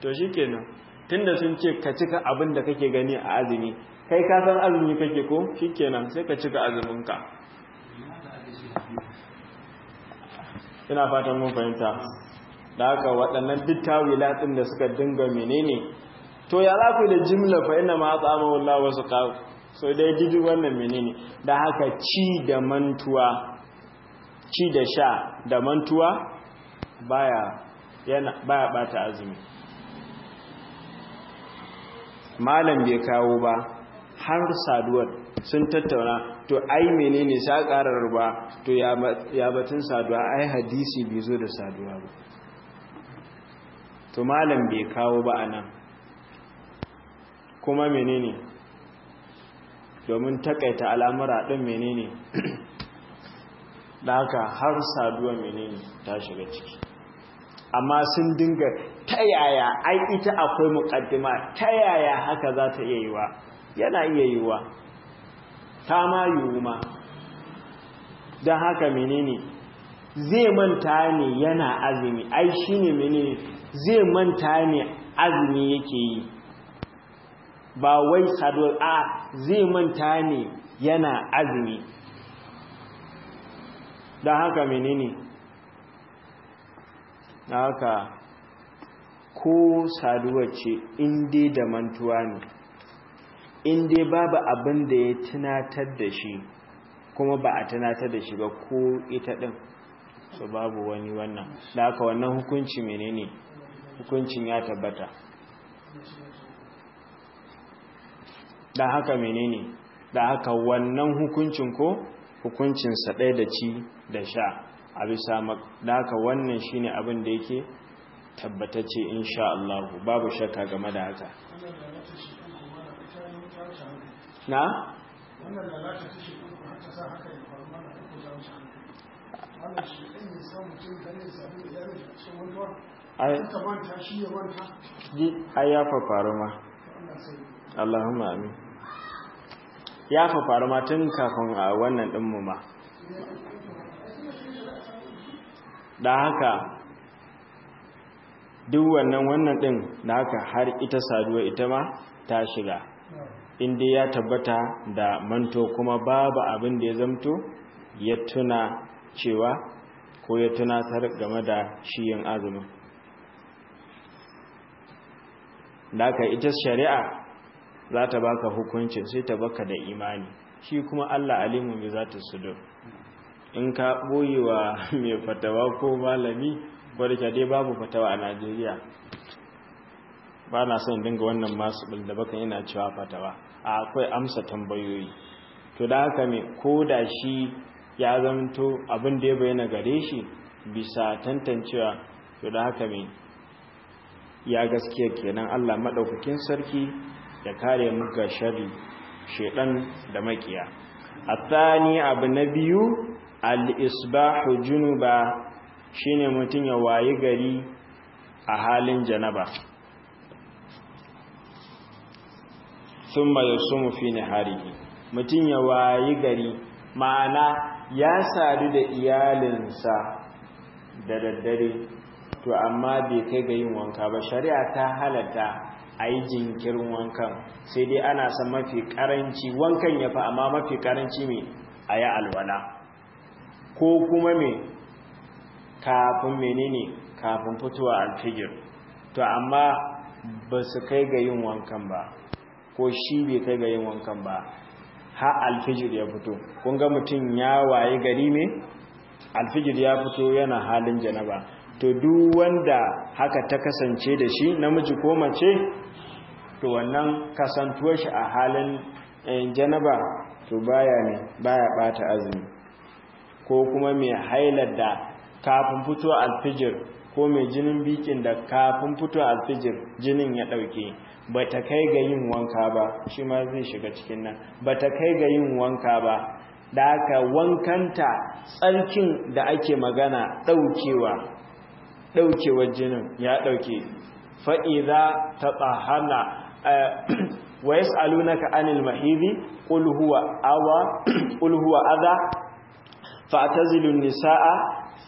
To shikenan, tunda sun ce ka cika abin da kake gani a azumi, kai ka san azumi kake ko, shikenan sai ka cika azuminka. Ina fatan mun fahimta. Da haka waɗannan duk tawila ɗin da suka dinga menene, to ya za ku da jimla fa inna ma at'ama wallahu wasu qaw, so dai didi wannan menene. Da haka ci da mantuwa, ci da sha da mantuwa baya yana baya bata azumi. Malam bai kawo ba, har saduwar sun tattauna. To ai menene sa karar ba, to ya batun saduwa, ai hadisi bai zo da saduwa ba. To malam bai kawo ba anan kuma menene, domin takaita al'amura ɗin menene. Da haka har saduwa menene ta shiga ciki. Amma sun dinga ta yaya, ai ita akwai muƙaddima, ta yaya haka za ta iya yiwa? Yana iya yiwa, ta ma yiwu ma. Don haka menene, zai manta ne yana azumi, ai shine menene, zai manta ne azumi yake yi, ba wai saduwar a, zai manta ne yana azumi. Don haka menene, don haka ko saduwar ce, inda da mantuwa ne, inda babu abin da ya tunatar da shi, kuma ba a tunatar da shi ba ko ita ɗin, so babu wani wannan. Da haka wannan hukunci menene, hukuncin ya tabbata. Da haka menene, da haka wannan hukuncin ko hukuncinsa ɗaya da ci da sha a bisa. Da haka wannan shine abin da yake tabbatacce insha Allah, babu shakka game da haka. Na Wannan lalata ta shi har ta sa haka ya faru mana ko ta wuce hankali. Wannan shi ɗan ya sa mutum dan ya sami iyalin shi a cikin mantuwa. Ai ka manta, shi ya manta. Ji ai ya faru ma. Allah sai. Allahumma amin. Ya faru ma tun kafin a wannan ɗinmu ma. Da haka duk wannan ɗin, da haka har ita saduwa ita ma ta shiga, inda ya tabbata da manto kuma babu abin da ya zamto ya tuna cewa ko ya tunatar game da shi yin azumin. Da haka ita shari'a za ta baka hukuncin, sai ta baka da imani, shi kuma Allah alimu bi zata sudur. In ka boyewa mai fatawa ko malami, wadda dai babu fatawa a Najeriya, ba na son dinga wannan masu da bakan ina cewa fatawa, a akwai amsa tambayoyi. To da haka mai ko da shi ya zamto abin da ya bayyana gare shi bisa tantancewa, to da haka mai Ya gaskiya kenan. Allah madaukakin sarki ya kare mu ga sharri shedan da makiya. Athani, abu na biyu, al-isbahu junuba, shine mutun ya wayi gari a halin janaba, thumma yasumu fi naharihi. Mutun ya wayi gari, ma'ana ya sadu da iyalinsa da daddare, to amma bai kai ga yin wanka ba. Shari'a ta halatta a yi jinkirin wankan, sai dai ana son mafi karanci wankan ya fi, amma mafi karanci mai a yi alwala ko kuma mai kafin menene, kafin fitowa alfijir. To amma ba su kai ga yin wankan ba, ko shi bai kai ga yin wankan ba har alfijir ya fito. Kun ga mutum ya waye gari mai alfijir ya fito yana halin janaba. To duk wanda haka ta kasance da shi, namiji ko mace, to wannan kasantuwar shi a halin janaba to baya ne baya bata azumi. Ko kuma mai hailar da kafin fito alfijir, ko mai jinin bikin da kafin fito alfijir jinin ya dauke, bata kai ga yin wanka ba, shi ma zai shiga cikin nan. Bata kai ga yin wanka ba, da haka wankanta, tsarkin da ake magana, daukewa, daukewar jinin ya dauke. Fa'iza ta tsahana wa yas'alunaka anil mahidi qul huwa awa qul huwa adha fa'tazilu an-nisaa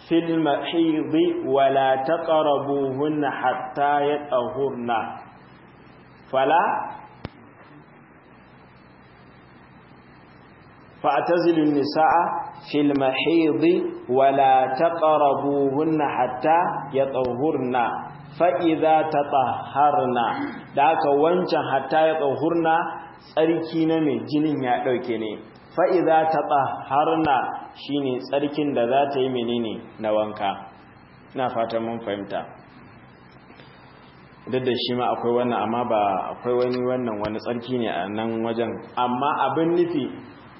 fil mahidi wa la taqrabuhunna hatta yatahurna. Fala fa'tazilu an-nisaa fil mahidi wa la taqrabuhunna hatta yatahurna fa'iza ta tsaharna. Da aka wancan hatta ya tsahurna, tsarki na mai jinin ya ɗauke ne. Fa'iza ta tsaharna shi ne tsarkin da za ta yi menene, na wanka. Ina fatan mun fahimta. Duk da shi ma akwai wannan, amma ba akwai wani wannan wani tsarki ne a nan wajen, amma abin nufi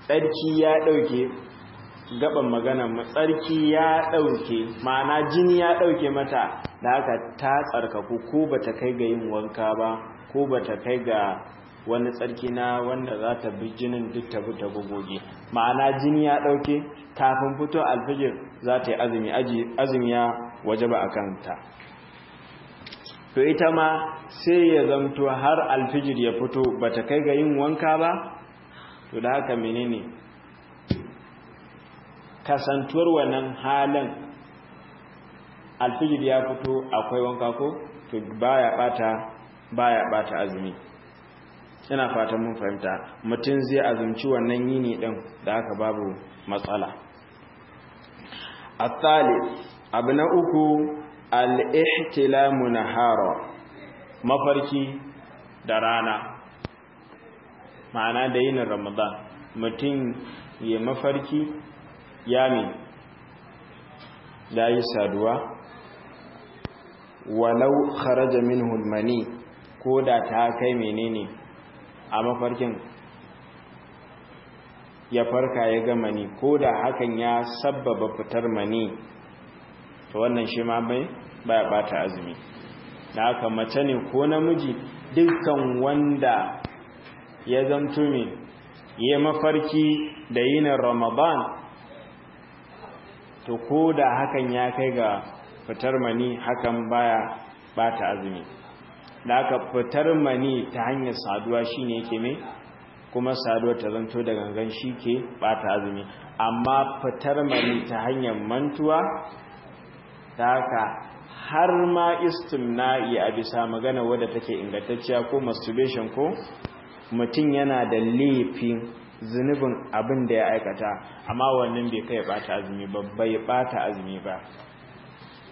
tsarki ya ɗauke. Gaban magana, tsarki ya ɗauke, ma'ana jini ya ɗauke mata, da haka ta tsarkaku, ko bata kai ga yin wanka ba, ko bata kai ga wani tsarki na wanda za ta bi jinin duk ta bi ta gogoge. Ma'ana jini ya ɗauke, kafin fito alfijir za ta yi azumi, azumi ya wajaba a kanta. To ita ma sai ya zamto har alfijir ya fito bata kai ga yin wanka ba. To da haka menene kasantuwar wannan halin, alfijir ya fito akwai wanka ko, to baya bata baya bata azumi. Ina fatan mun fahimta. Mutum zai azumci wannan yini din, da haka babu matsala. Athalith, abu na uku, al-ihtilamu nahara, mafarki da rana, ma'ana da yinin Ramadan mutum ya mafarki ya mi ya yi saduwa, walau kharaja minhu al-mani, ko da ta kai menene a mafarkin ya farka ya ga mani, ko da hakan ya sabbaba fitar mani, to wannan shi ma bai baya bata azumi. Da haka mace ne ko namiji, dukkan wanda ya zamto me ya mafarki da yinin Ramadan, to ko da hakan ya kai ga fitar mani, hakan baya bata azumi. Da aka fitar mani ta hanyar saduwa shine yake mai, kuma saduwa ta zanto da gangan shi ke bata azumi. Amma fitar mani ta hanyar mantuwa, ta haka har ma istimna'i a bisa magana wadda take ingantacciya, ko masturbation, ko mutum yana da laifin zunubin abin da ya aikata, amma wannan bai kai bata azumi ba, bai bata azumi ba.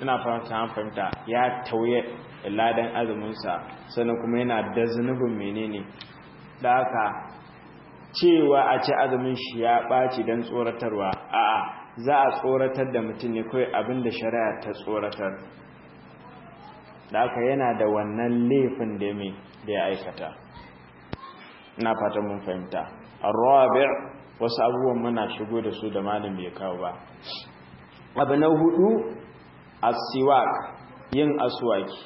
Ina fata an fahimta. Ya tauye ladan azuminsa, sannan kuma yana da zunubin menene. Da haka cewa a ce azumin shi ya ɓaci don tsoratarwa, a'a, za a tsoratar da mutum ne kawai abin da shari'a ta tsoratar. Da haka yana da wannan laifin da mai da ya aikata. Ina fatan mun fahimta. Arabi', wasu abubuwan muna shigo da su da malam bai kawo ba. Abu na hudu, asiwak, yin aswaki.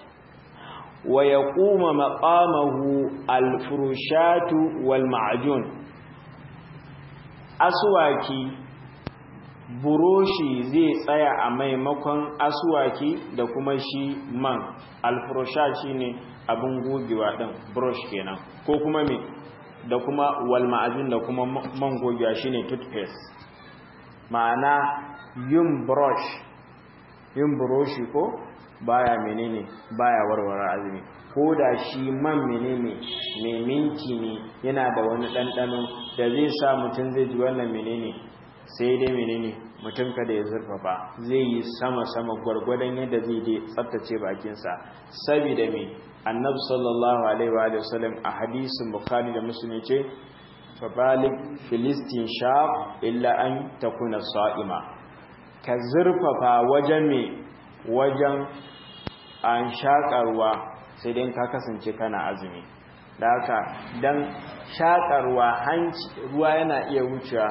Wa yaquma maqamahu al-furushatu wal ma'jun. Aswaki, buroshi zai tsaya a maimakon aswaki da kuma shi man. Al-furushat shine abin gogewa din, brush kenan, ko kuma me da kuma wal ma'ajun da kuma man gogewa shine toothpaste. Ma'ana yin brush, yin buroshi ko baya menene, baya warware azumi. Ko da shi man menene mai minti ne, yana da wani ɗanɗano da zai sa mutum zai ji wannan menene, sai dai menene mutum kada ya zurfafa, zai yi sama-sama gwargwadon yadda zai dai tsaftace bakinsa. Saboda me? Annabi sallallahu alaihi wa sallam a hadisin Bukhari da Muslim ce, fabalik filistin shaq illa an takuna sa'ima. Ka zurfafa wajen me, wajen an shakarwa, sai dai ka kasance kana azumi. Da haka dan shakarwa hanci ruwa yana iya wucewa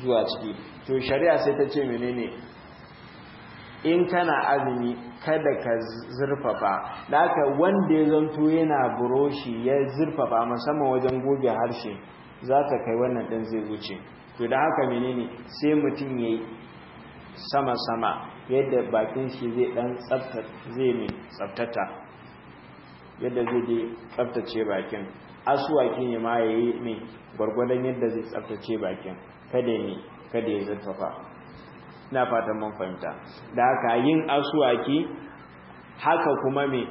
zuwa ciki. To shari'a sai ta ce menene, in kana azumi kada ka zurfafa. Da haka wanda ya zanto yana buroshi ya zurfafa musamman wajen goge harshe, za ta kai wannan ɗin zai wuce. To da haka menene sai mutum ya yi sama-sama yadda bakin shi zai ɗan zai mai tsaftata, yadda zai je tsaftace bakin. Asuwaki ne ma ya yi mai gwargwadon yadda zai tsaftace bakin, kada ne kada ya zurfafa. Ina fatan mun fahimta. Da haka yin asuwaki haka kuma me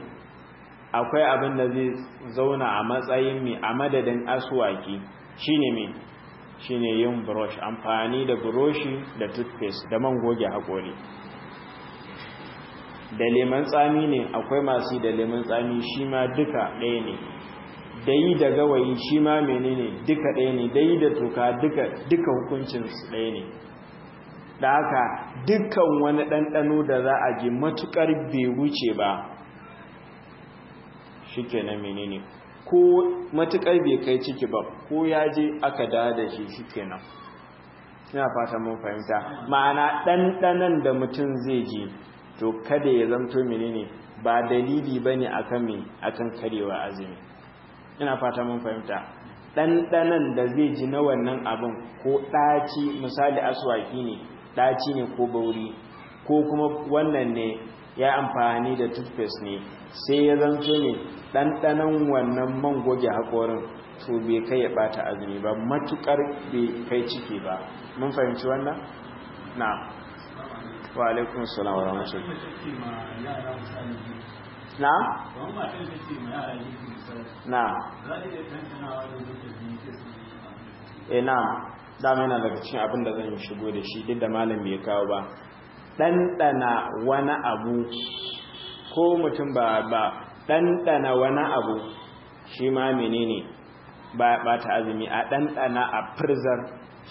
akwai abin da zai zauna a matsayin me a madadin asuwaki shine me, shine yin brush, amfani da buroshi da toothpaste da man goge hakori. Da lemon tsami ne, akwai masu da lemon tsami, shi ma duka ɗaya ne. Da yi da gawayi shi ma menene duka ɗaya ne. Da yi da toka duka duka hukuncin su ɗaya ne. Da haka dukkan wani ɗanɗano da za a ji matuƙar bai wuce ba, shi kenan menene, ko matuƙar bai kai ciki ba, ko ya je aka dawo da shi, shi kenan. Ina fata mun fahimta. Ma'ana ɗanɗanon da mutum zai ji, to kada ya zamto menene ba dalili bane akan me, akan karewa azumi. Ina fata mun fahimta. Ɗanɗanon da zai ji na wannan abin, ko ɗaci, misali aswaki ne, ɗaci ne ko bauri, ko kuma wannan ne ya amfani da toothpaste ne, sai ya zanto ne ɗanɗanon wannan man goge haƙorin, to bai kai ya ɓata azumi ba, matuƙar bai kai ciki ba. Mun fahimci wannan? Na wa alaikum salam wa rahmatullahi. Na na eh na dama yana daga cikin abin da zan shigo da shi, duk da malam bai kawo ba. Ɗanɗana wani abu, ko mutum ba ɗanɗana wani abu shi ma menene ba ya ɓata azumi. A ɗanɗana a firzar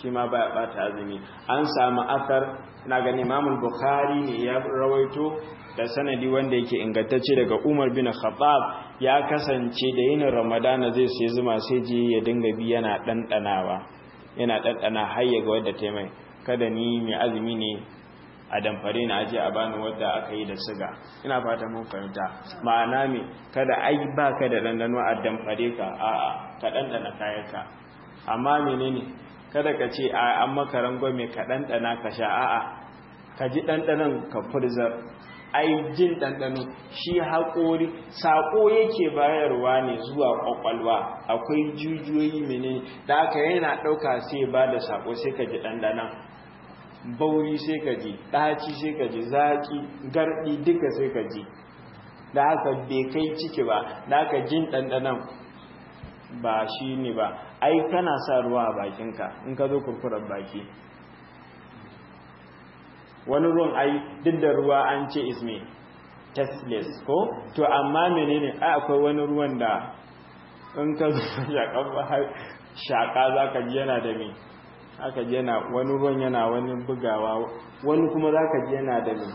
shi ma ba ya ɓata azumi. An samu athar, na gani Imam Bukhari ne ya rawaito da sanadi wanda yake ingantacce daga Umar bin Khattab, ya kasance da yin Ramadana zai sai zuma, sai je ya dinga bi yana ɗanɗanawa, yana ɗanɗana har ya ga wadda ta mai. Kada ni mai azumi ne a damfare na aje a bani wadda aka yi da siga. Ina fata mun fahimta. Ma'ana me, kada ai baka da ɗanɗano a damfare ka, a'a ka ɗanɗana kayanka. Amma menene, kada ka ce a an maka rangwame ka ɗanɗana ka sha, a'a ka ji ɗanɗanon ka furzar. Ai jin ɗanɗano shi haƙori saƙo yake bayarwa ne zuwa ƙwaƙwalwa, akwai jujuyoyi menene da aka yana ɗauka sai ba da saƙo, sai ka ji ɗanɗanon bauri, sai ka ji ɗaci, sai ka ji zaƙi, garɗi, duka sai ka ji. Da haka bai kai ciki ba, da haka jin ɗanɗanon ba shi ne ba. Ai kana sa ruwa a bakinka in ka zo kurkurar baki, wani ruwan ai duk da ruwa an ce is me tasteless ko, to amma menene ai akwai wani ruwan da in ka zo shaƙa za ka ji yana da me, aka ji yana wani ruwan yana wani bugawa, wani kuma za ka ji yana da me,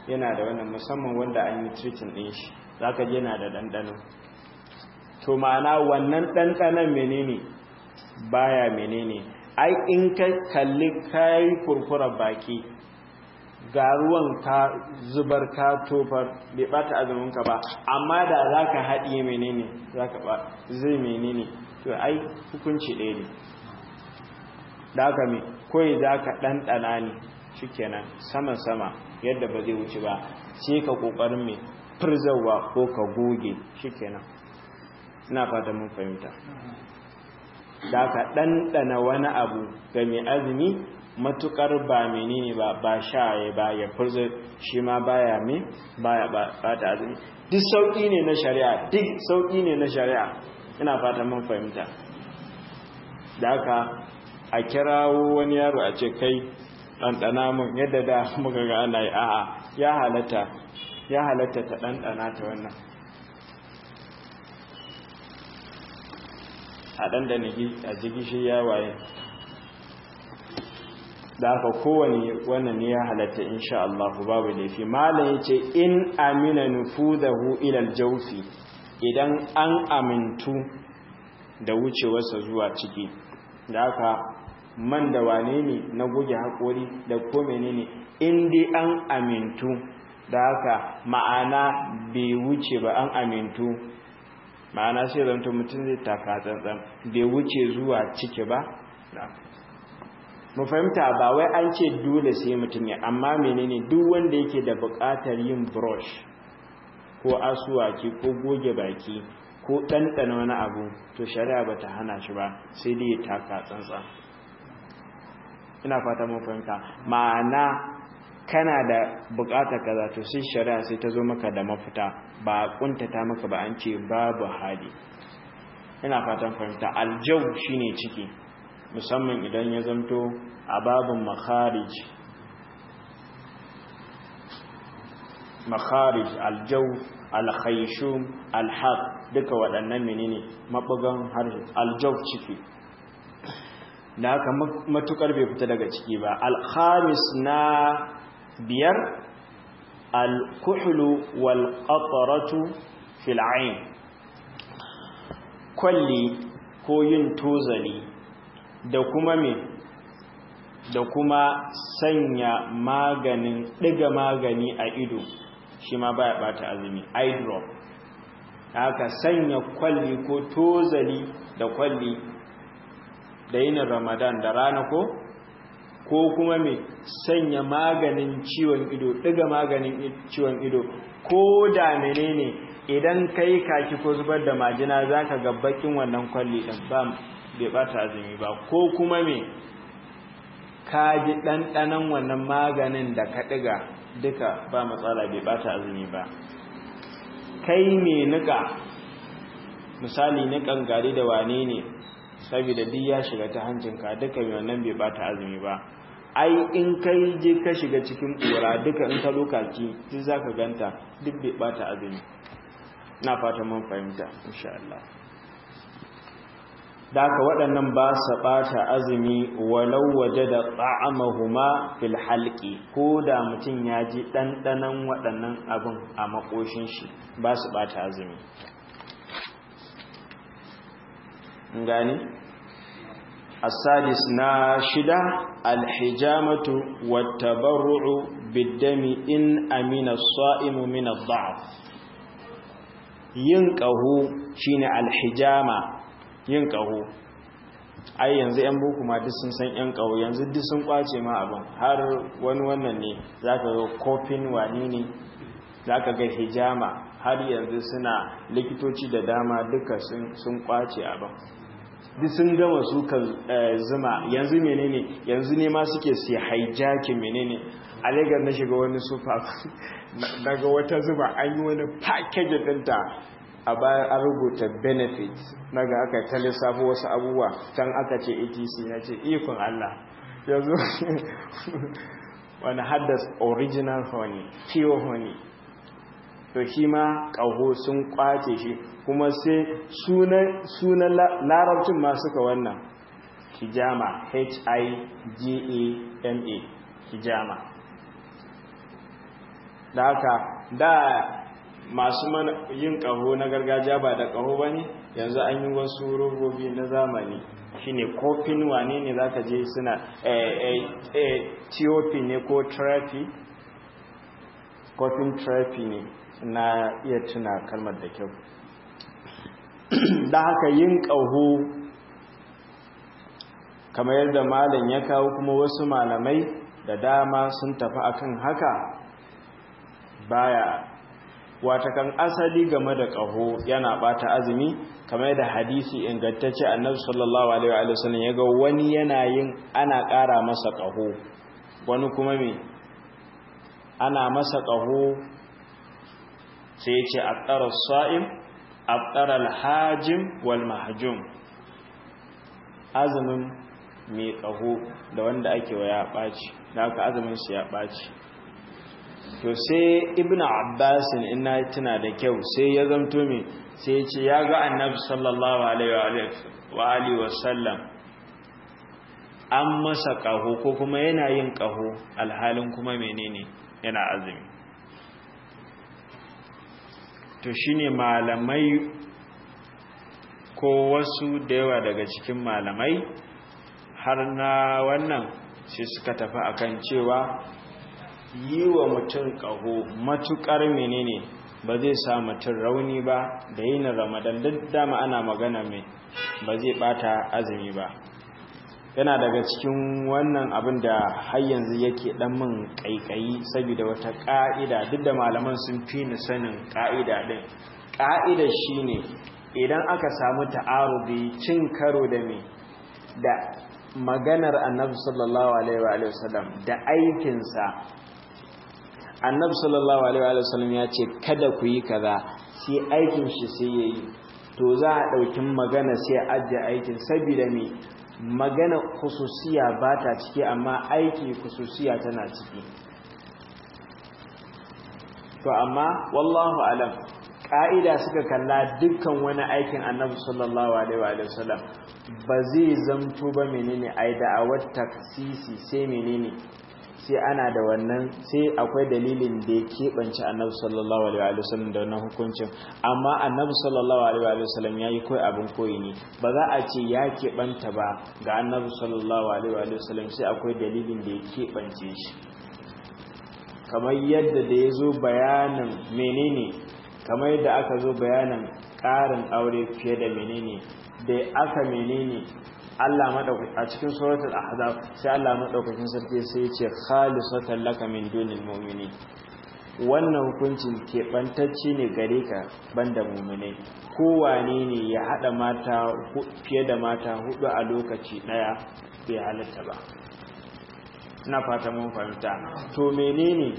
yana da wannan, musamman wanda an yi treating ɗin shi, za ka ji yana da ɗanɗano. To ma'ana wannan ɗanɗanon menene baya menene, ai in ka kalli kayi kurkurar baki Ga ruwan ka zubar ka tofar, bai bata azuminka ba, amma da za ka haɗiye menene za ka ba zai menene, to ai hukunci ɗaya ne. Da haka mai kawai za ka ɗanɗana ne shikenan sama-sama yadda ba zai wuce ba, sai ka ƙoƙarin mai firzawa ko ka goge, shikenan. Ina fata mun fahimta. Da ka ɗanɗana wani abu ga mai azumi matukar ba menene ba, ba sha ya ba ya furza, shi ma baya me baya bata azumi. Duk sauki ne na shari'a, duk sauki ne na shari'a. Ina fata mun fahimta. Da haka a kirawo wani yaro a ce kai ɗanɗana mun yadda da muka ga ana yi, a'a, ya halatta, ya halatta ta ɗanɗana ta wannan a ɗanɗana a jigishi ya waye. Da haka kowane wannan ne ya halatta insha Allah, babu laifi. Malam yace in amina nufudahu ila aljawfi, idan an amintu da wucewarsa zuwa ciki. Da haka man da wane ne na goge haƙori da ko menene, in dai an amintu da haka, ma'ana bai wuce ba, an amintu ma'ana sai zanto mutum zai taka tsantsan, bai wuce zuwa ciki ba. Mu fahimta, ba wai an ce dole sai mutum ya, amma menene, duk wanda yake da buƙatar yin brush ko asuwaki ko goge baki ko ɗanɗana wani abu, to shari'a ba ta hana shi ba, sai dai ya taka tsantsan. Ina fata mun fahimta. Ma'ana kana da buƙatar kaza, to sai shari'a sai ta zo maka da mafita, ba kuntata maka ba, an ce babu hali. Ina fatan fahimta. Aljau shine ciki, musamman idan ya zamto a babin makharij, makharij aljau, alkhayshum, alhaq, duka waɗannan menene mabugan harshe, aljau ciki. Da haka matukar bai fita daga ciki ba. Alkhamis, na biyar, alkuhlu wal qatratu fil ayn, kwalli ko yin tozali da kuma me da kuma sanya maganin ɗiga magani a ido, shi ma baya bata azumi, eye drop. Haka sanya kwalli ko tozali da kwalli da yinin Ramadan da rana, ko kuma me sanya maganin ciwon ido, ɗiga maganin ciwon ido, ko da menene, idan kai kaki ko zubar da majina zaka ga bakin wannan kwalli din, ba bai bata azumi ba. Ko kuma me ka ji ɗanɗanon wannan maganin da ka ɗiga, duka ba matsala, bai bata azumi ba. Kai mai niƙa, misali niƙan gari da wane ne, saboda duk ya shiga ta hancinka, duka mai wannan bai bata azumi ba. Ai in kai je ka shiga cikin ƙura, duka in ka lokaki duk zaka ganta, duk bai bata azumi. Na fata mun fahimta insha Allah. Da haka waɗannan ba sa ɓata azumi, walau waje da ta'amahuma fil halqi, ko da mutum ya ji ɗanɗanon waɗannan abin a makoshin shi, ba su ɓata azumi. Gani asadis, na shida, alhijamatu wattabarru'u biddami in amina as-sa'imu min ad-da'f. Yin ƙaho shine alhijama, yin ƙaho. Ai yanzu yan boko ma duk sun san yan ƙaho, yanzu duk sun kwace ma abin, har wani wannan ne zaka ga kofin wani ne, zaka ga hijama, har yanzu suna likitoci da dama duka sun kwace abin, duk sun gama su kan zuma. Yanzu menene, yanzu ne ma suke su hijacking menene. A Lagos na shiga wani super, daga wata zuma an yi wani package ɗinta, a bayan an rubuta benefits, naga aka ta lissafo wasu abubuwa can, aka ce etc. Na ce ikon Allah, yanzu wani haddasa original honey, pure honey. To shi ma ƙaho sun kwace shi, kuma sai sunan Larabcin ma suka wannan hijama, hijama, hijama. Da haka da masu yin ƙaho na gargajiya ba da ƙaho ba ne, yanzu an yi wasu robobi na zamani. Shine kofin wane ne zaka je suna TOP ne ko therapy, kofin therapy ne, na iya tuna kalmar da kyau. Da haka yin ƙaho kamar yadda malam ya kawo, kuma wasu malamai da dama sun tafi akan haka, baya watakan asali game da ƙaho yana bata azumi, kamar yadda hadisi ingantacce Annabi sallallahu alaihi wa sallam ya ga wani yana yin, ana ƙara masa ƙaho, wani kuma me ana masa ƙaho, sai ya ce afṭara as-sa'im, afṭara al-hajim wal mahjum. Azumin mai ƙaho da wanda ake wa ya ɓaci, da haka azumin su ya ɓaci. To sai Ibnu Abbas, in na tuna da kyau, sai ya zamto me, sai ya ce ya ga Annabi sallallahu alaihi wa alihi wa sallam an masa ƙaho ko kuma yana yin ƙaho, alhalin kuma menene, yana azumi. To shine malamai ko wasu da yawa daga cikin malamai har na wannan sai suka tafi akan cewa yi wa mutum ƙaho matuƙar menene ba zai sa mutum rauni ba da yin Ramadan, duk dama ana magana mai ba zai bata azumi ba. Yana daga cikin wannan abin da har yanzu yake dan min kaikayi, saboda wata ka'ida, duk da malaman sun fi ni sanin ka'ida din. Ka'ida shine idan aka samu ta'arubi, cin karo da me da maganar Annabi sallallahu alaihi wa sallam da aikinsa. Annabi sallallahu alaihi wa sallam ya ce kada ku yi kaza, sai aikin shi sai yayi, to za a ɗauki magana sai a ajiye aikin, saboda me? Magana khususiya ba ta ciki, amma aiki khususiya tana ciki. To amma wallahu alam, ƙa'ida suka kalla, dukkan wani aikin Annabi sallallahu alaihi wa sallam ba zai zamto ba menene ai da'awar taksisi, sai menene, sai ana da wannan, sai akwai dalilin da ya keɓance Annabi sallallahu alaihi wa sallam da wannan hukuncin. Amma Annabi sallallahu alaihi wa sallam ya yi koyi, abin koyi ne, ba za a ce ya keɓanta ba ga Annabi sallallahu alaihi wa sallam, sai akwai dalilin da ya keɓance shi. Kamar yadda da ya zo bayanin menene, kamar yadda aka zo bayanin ƙarin aure fiye da menene da aka menene, Allah madaukaki a cikin Suratul Ahzab, sai Allah madaukakin sarki sai ya ce khalisatan laka min dunil mu'minin, wannan hukuncin keɓantacce ne gare ka banda mu'minai. Kowane ne ya hada mata fiye da mata hudu a lokaci daya bai halatta ba. Ina fata mun fahimta. To menene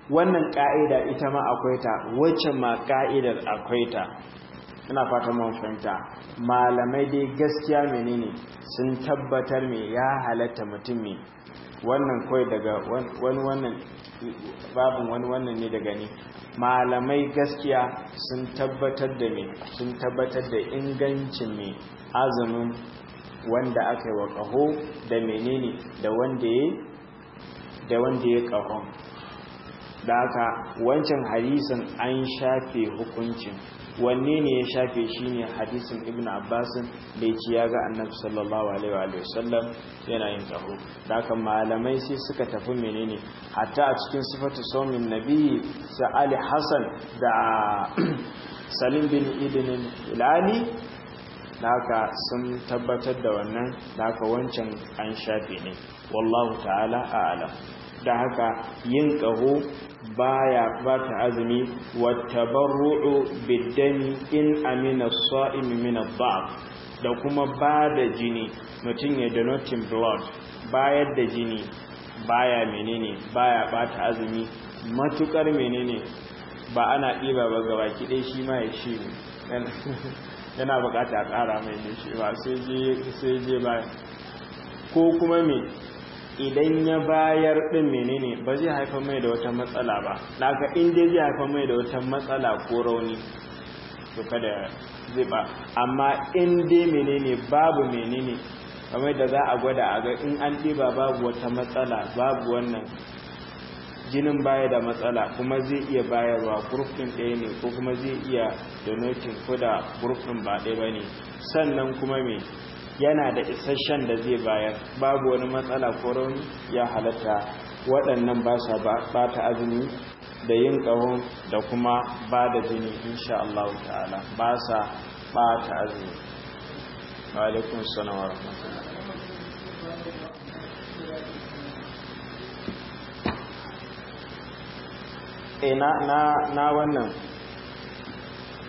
wannan ka'ida ita ma akwai ta, wacce ma ka'idar akwai ta. Ina fata mun fahimta. Malamai dai gaskiya menene sun tabbatar me ya halatta mutum me wannan kawai daga wani wannan babin wani wannan ne daga ni. Malamai gaskiya sun tabbatar da me, sun tabbatar da ingancin me azumin wanda aka yi wa ƙaho da menene da wanda ya ƙahon. Da haka wancan hadisin an shafe hukuncin. Wanne ne ya shafe? Shi ne hadisin Ibn Abbasin da ya ci ya ga Annabi sallallahu alaihi wa sallam yana yin ƙaho. Da haka malamai sai suka tafi menene, hatta a cikin Sifatu Saumin Nabi sa Ali Hassan da Salim bin Idinin Ilani, da haka sun tabbatar da wannan. Da haka wancan an shafe ne, wallahu ta'ala a'lam. Da haka yin ƙaho baya bata azumi. Wattabarru'u biddami in amina as-sa'im min ad-da'f, da kuma ba da jini, mutum ya donating blood, bayar da jini baya menene, baya bata azumi, matukar menene ba ana ɗiba ba gabaki ɗaya shi ma ya shi yana bukata a ƙara mai ne shi ba sai je baya, ko kuma me idan ya bayar ɗin menene ba zai haifar mai da wata matsala ba. Daga inda zai haifar mai da wata matsala ko rauni, to kada zai ba. Amma in dai menene babu menene, kamar da za a gwada a ga in an ɗiba babu wata matsala, babu wannan jinin baya da matsala, kuma zai iya bayarwa, group ɗin ɗaya ne, ko kuma zai iya donating ko da group ɗin ba ɗaya ba ne. Sannan kuma me yana da isasshen da zai bayar, babu wani matsala ko rauni, ya halatta. Waɗannan ba sa bata azumi, da yin ƙahon da kuma ba da jini, insha Allah ta'ala ba sa bata azumi. Wa alaikum salam wa rahmatullah. Na wannan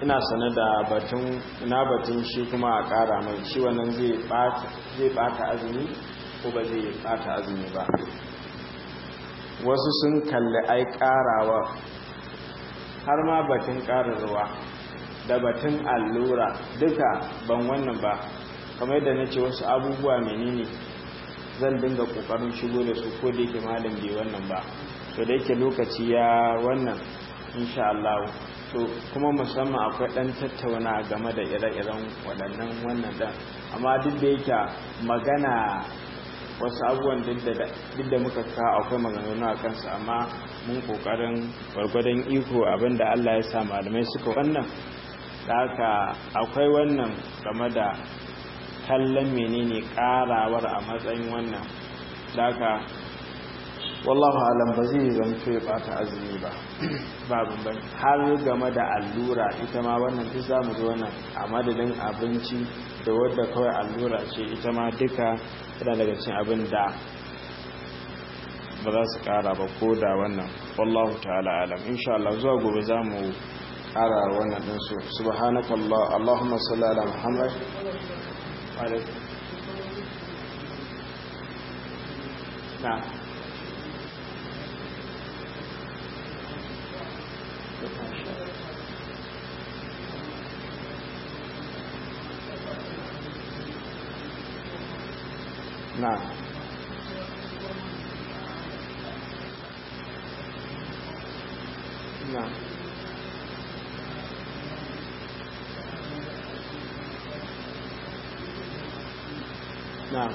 ina sane da batun, na batun shi kuma a ƙara mai shi, wannan zai bata azumi ko ba zai bata azumi ba? Wasu sun kalli ai ƙarawa, har ma batun ƙara ruwa da batun allura duka ban wannan ba. Kamar yadda na ce, wasu abubuwa menene zan dinga ƙoƙarin shigo da su, ko da yake malam bai wannan ba. To da yake lokaci ya wannan, insha Allah. To kuma musamman akwai ɗan tattauna game da ire-iren waɗannan wannan ɗan, amma duk da yake magana wasu abubuwan duk da muka kawo akwai maganganu a kansu, amma mun ƙoƙarin gwargwadon iko abinda Allah ya sa malamai suka wannan. Da haka akwai wannan game da kallon menene ƙarawar a matsayin wannan. Da haka wallahu alam, ba zai zanto ya bata azumi ba, ba bamban. Har game da allura ita ma wannan duk zamu zo wannan a madadin abinci da wadda kawai allura ce, ita ma duka yana daga cikin abin da ba za su kara ba ko da wannan. Wallahu ta'ala alam. Insha Allah zuwa gobe zamu kara wannan din su. Subhanakallah, allahumma salli ala Muhammad. Alaikum na. Na. Na. Na.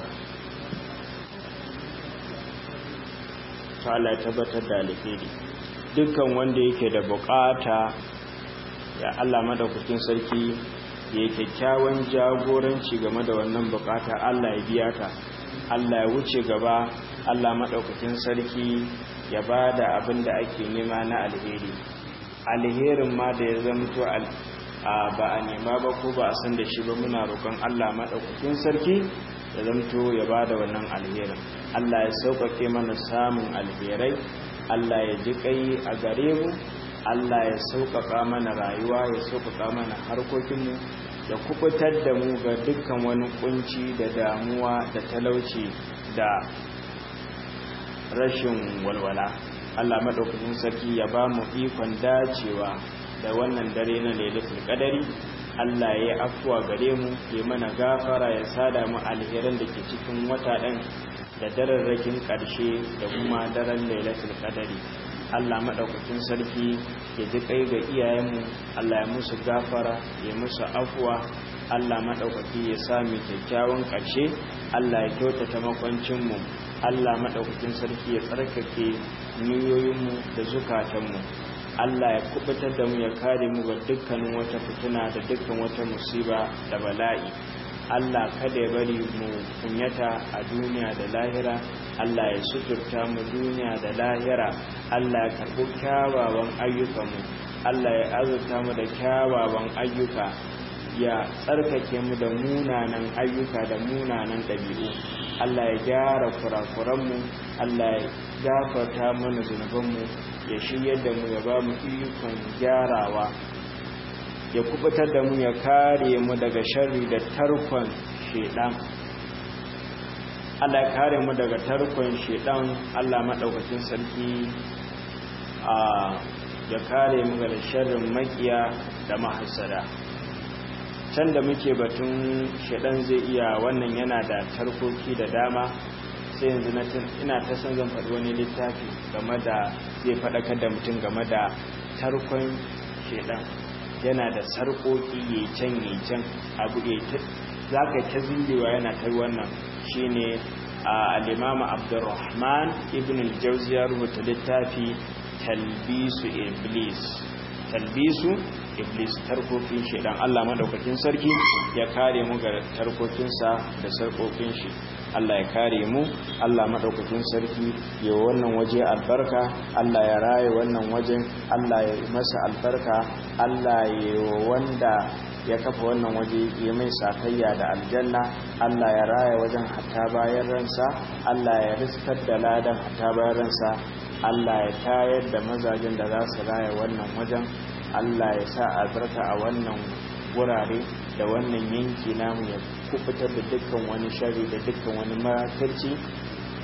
To Allah ya tabbatar da alheri. Dukkan wanda yake da bukata, ya Allah madaukakin sarki ya yi kyakkyawan jagoranci game da wannan bukata, Allah ya biya ta, Allah ya wuce gaba, Allah madaukakin sarki ya ba da abin da ake nema na alheri. Alherin ma da ya zamto ba a nema ba ko ba a san da shi ba, muna roƙon Allah madaukakin sarki ya zamto ya ba da wannan alherin. Allah ya sauƙaƙe mana samun alherai, Allah ya ji kai a gare mu, Allah ya sauƙaƙa mana rayuwa, ya sauƙaƙa mana harkokinmu, ya kubutar da mu ga dukkan wani kunci da damuwa da talauci da rashin walwala. Allah madaukakin sarki ya ba mu ikon dacewa da wannan dare na Lailatul Qadari. Allah ya afuwa gare mu, ya mana gafara, ya sada mu alheran da ke cikin wata ɗin da dararrakin ƙarshe da kuma daren Lailatul Qadari. Allah maɗaukakin sarki ya ji kai ga iyayenmu, Allah ya musu gafara, ya musu afuwa. Allah maɗaukaki ya sa mu kyakkyawan ƙarshe, Allah ya kyautata makwancinmu, Allah maɗaukakin sarki ya tsarkake niyoyinmu da zukatanmu. Allah ya kubutar da mu, ya kare mu ga dukkanin wata fitina da dukkan wata musiba da bala'i. Allah kada ya bari mu kunyata a duniya da lahira. Allah ya suturta mu duniya da lahira. Allah ya karɓi kyawawan ayyukanmu. Allah ya azurta mu da kyawawan ayyuka, ya tsarkake mu da munanan ayyuka da munanan ɗabi'u. Allah ya gyara kurakuranmu, Allah ya gafarta mana zunubanmu, ya shiryar da mu, ya ba mu ikon gyarawa, ya kubutar da mu, ya kare mu daga sharri da tarkon shedan. Allah ya kare mu daga tarkon shedan. Allah madaukakin sarki a ya kare mu daga sharrin makiya da mahasada. Can da muke batun shedan zai iya wannan, yana da tarkoki da dama. Sai yanzu ina ta son zan faɗi wani littafi game da zai faɗakar da mutum game da tarkon shedan. Yana da sarƙoƙi, ya can ya can abu za ka ta zillewa yana ta wannan. Shi ne al'imama Abdurrahman Ibn al-Jauzi ya rubuta littafi Talbisu Iblis. Talbisu iblis, tarkokin shedan. Allah madaukakin sarki ya kare mu ga tarkokinsa da sarkokin shi. Allah ya kare mu. Allah madaukakin sarki ya wannan waje albarka. Allah ya raye wannan wajen, Allah ya masa albarka. Allah ya wanda ya kafa wannan waje ya mai sakayya da aljanna. Allah ya raya wajen hatta bayan ransa. Allah ya riskar da ladan hatta bayan ransa. Allah ya tayar da mazajen da za su raya wannan wajen. Allah ya sa albarka a wannan wurare da wannan yanki namu, ya kubutar da dukkan wani shari da dukkan wani makirci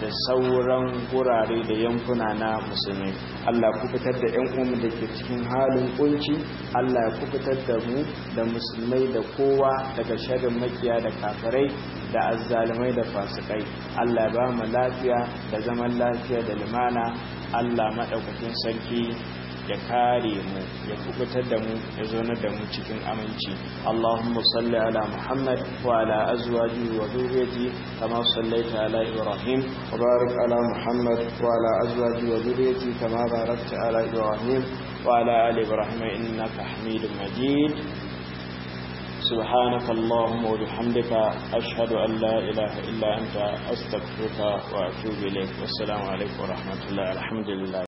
da sauran gurare da yankuna na musulmi. Allah kubutar da ƴan uwanmu da ke cikin halin kunci. Allah ya kubutar da mu da musulmai da kowa daga sharrin makiya da kafirai da azzalumai da fasikai. Allah ba mu lafiya da zaman lafiya da lumana. Allah madaukakin sarki ya kare mu, ya kubutar da mu, ya zaunar da mu cikin aminci. Allahumma salli ala Muhammad wa ala azwajihi wa dhurriyyati kama sallaita ala Ibrahim, wa barik ala Muhammad wa ala azwajihi wa dhurriyyati kama barakta ala Ibrahim wa ala ali Ibrahim innaka Hamidum Majid. سبحانك اللهم وبحمدك، أشهد أن لا إله إلا أنت، أستغفرك وأتوب إليك. والسلام عليكم ورحمة الله. الحمد لله.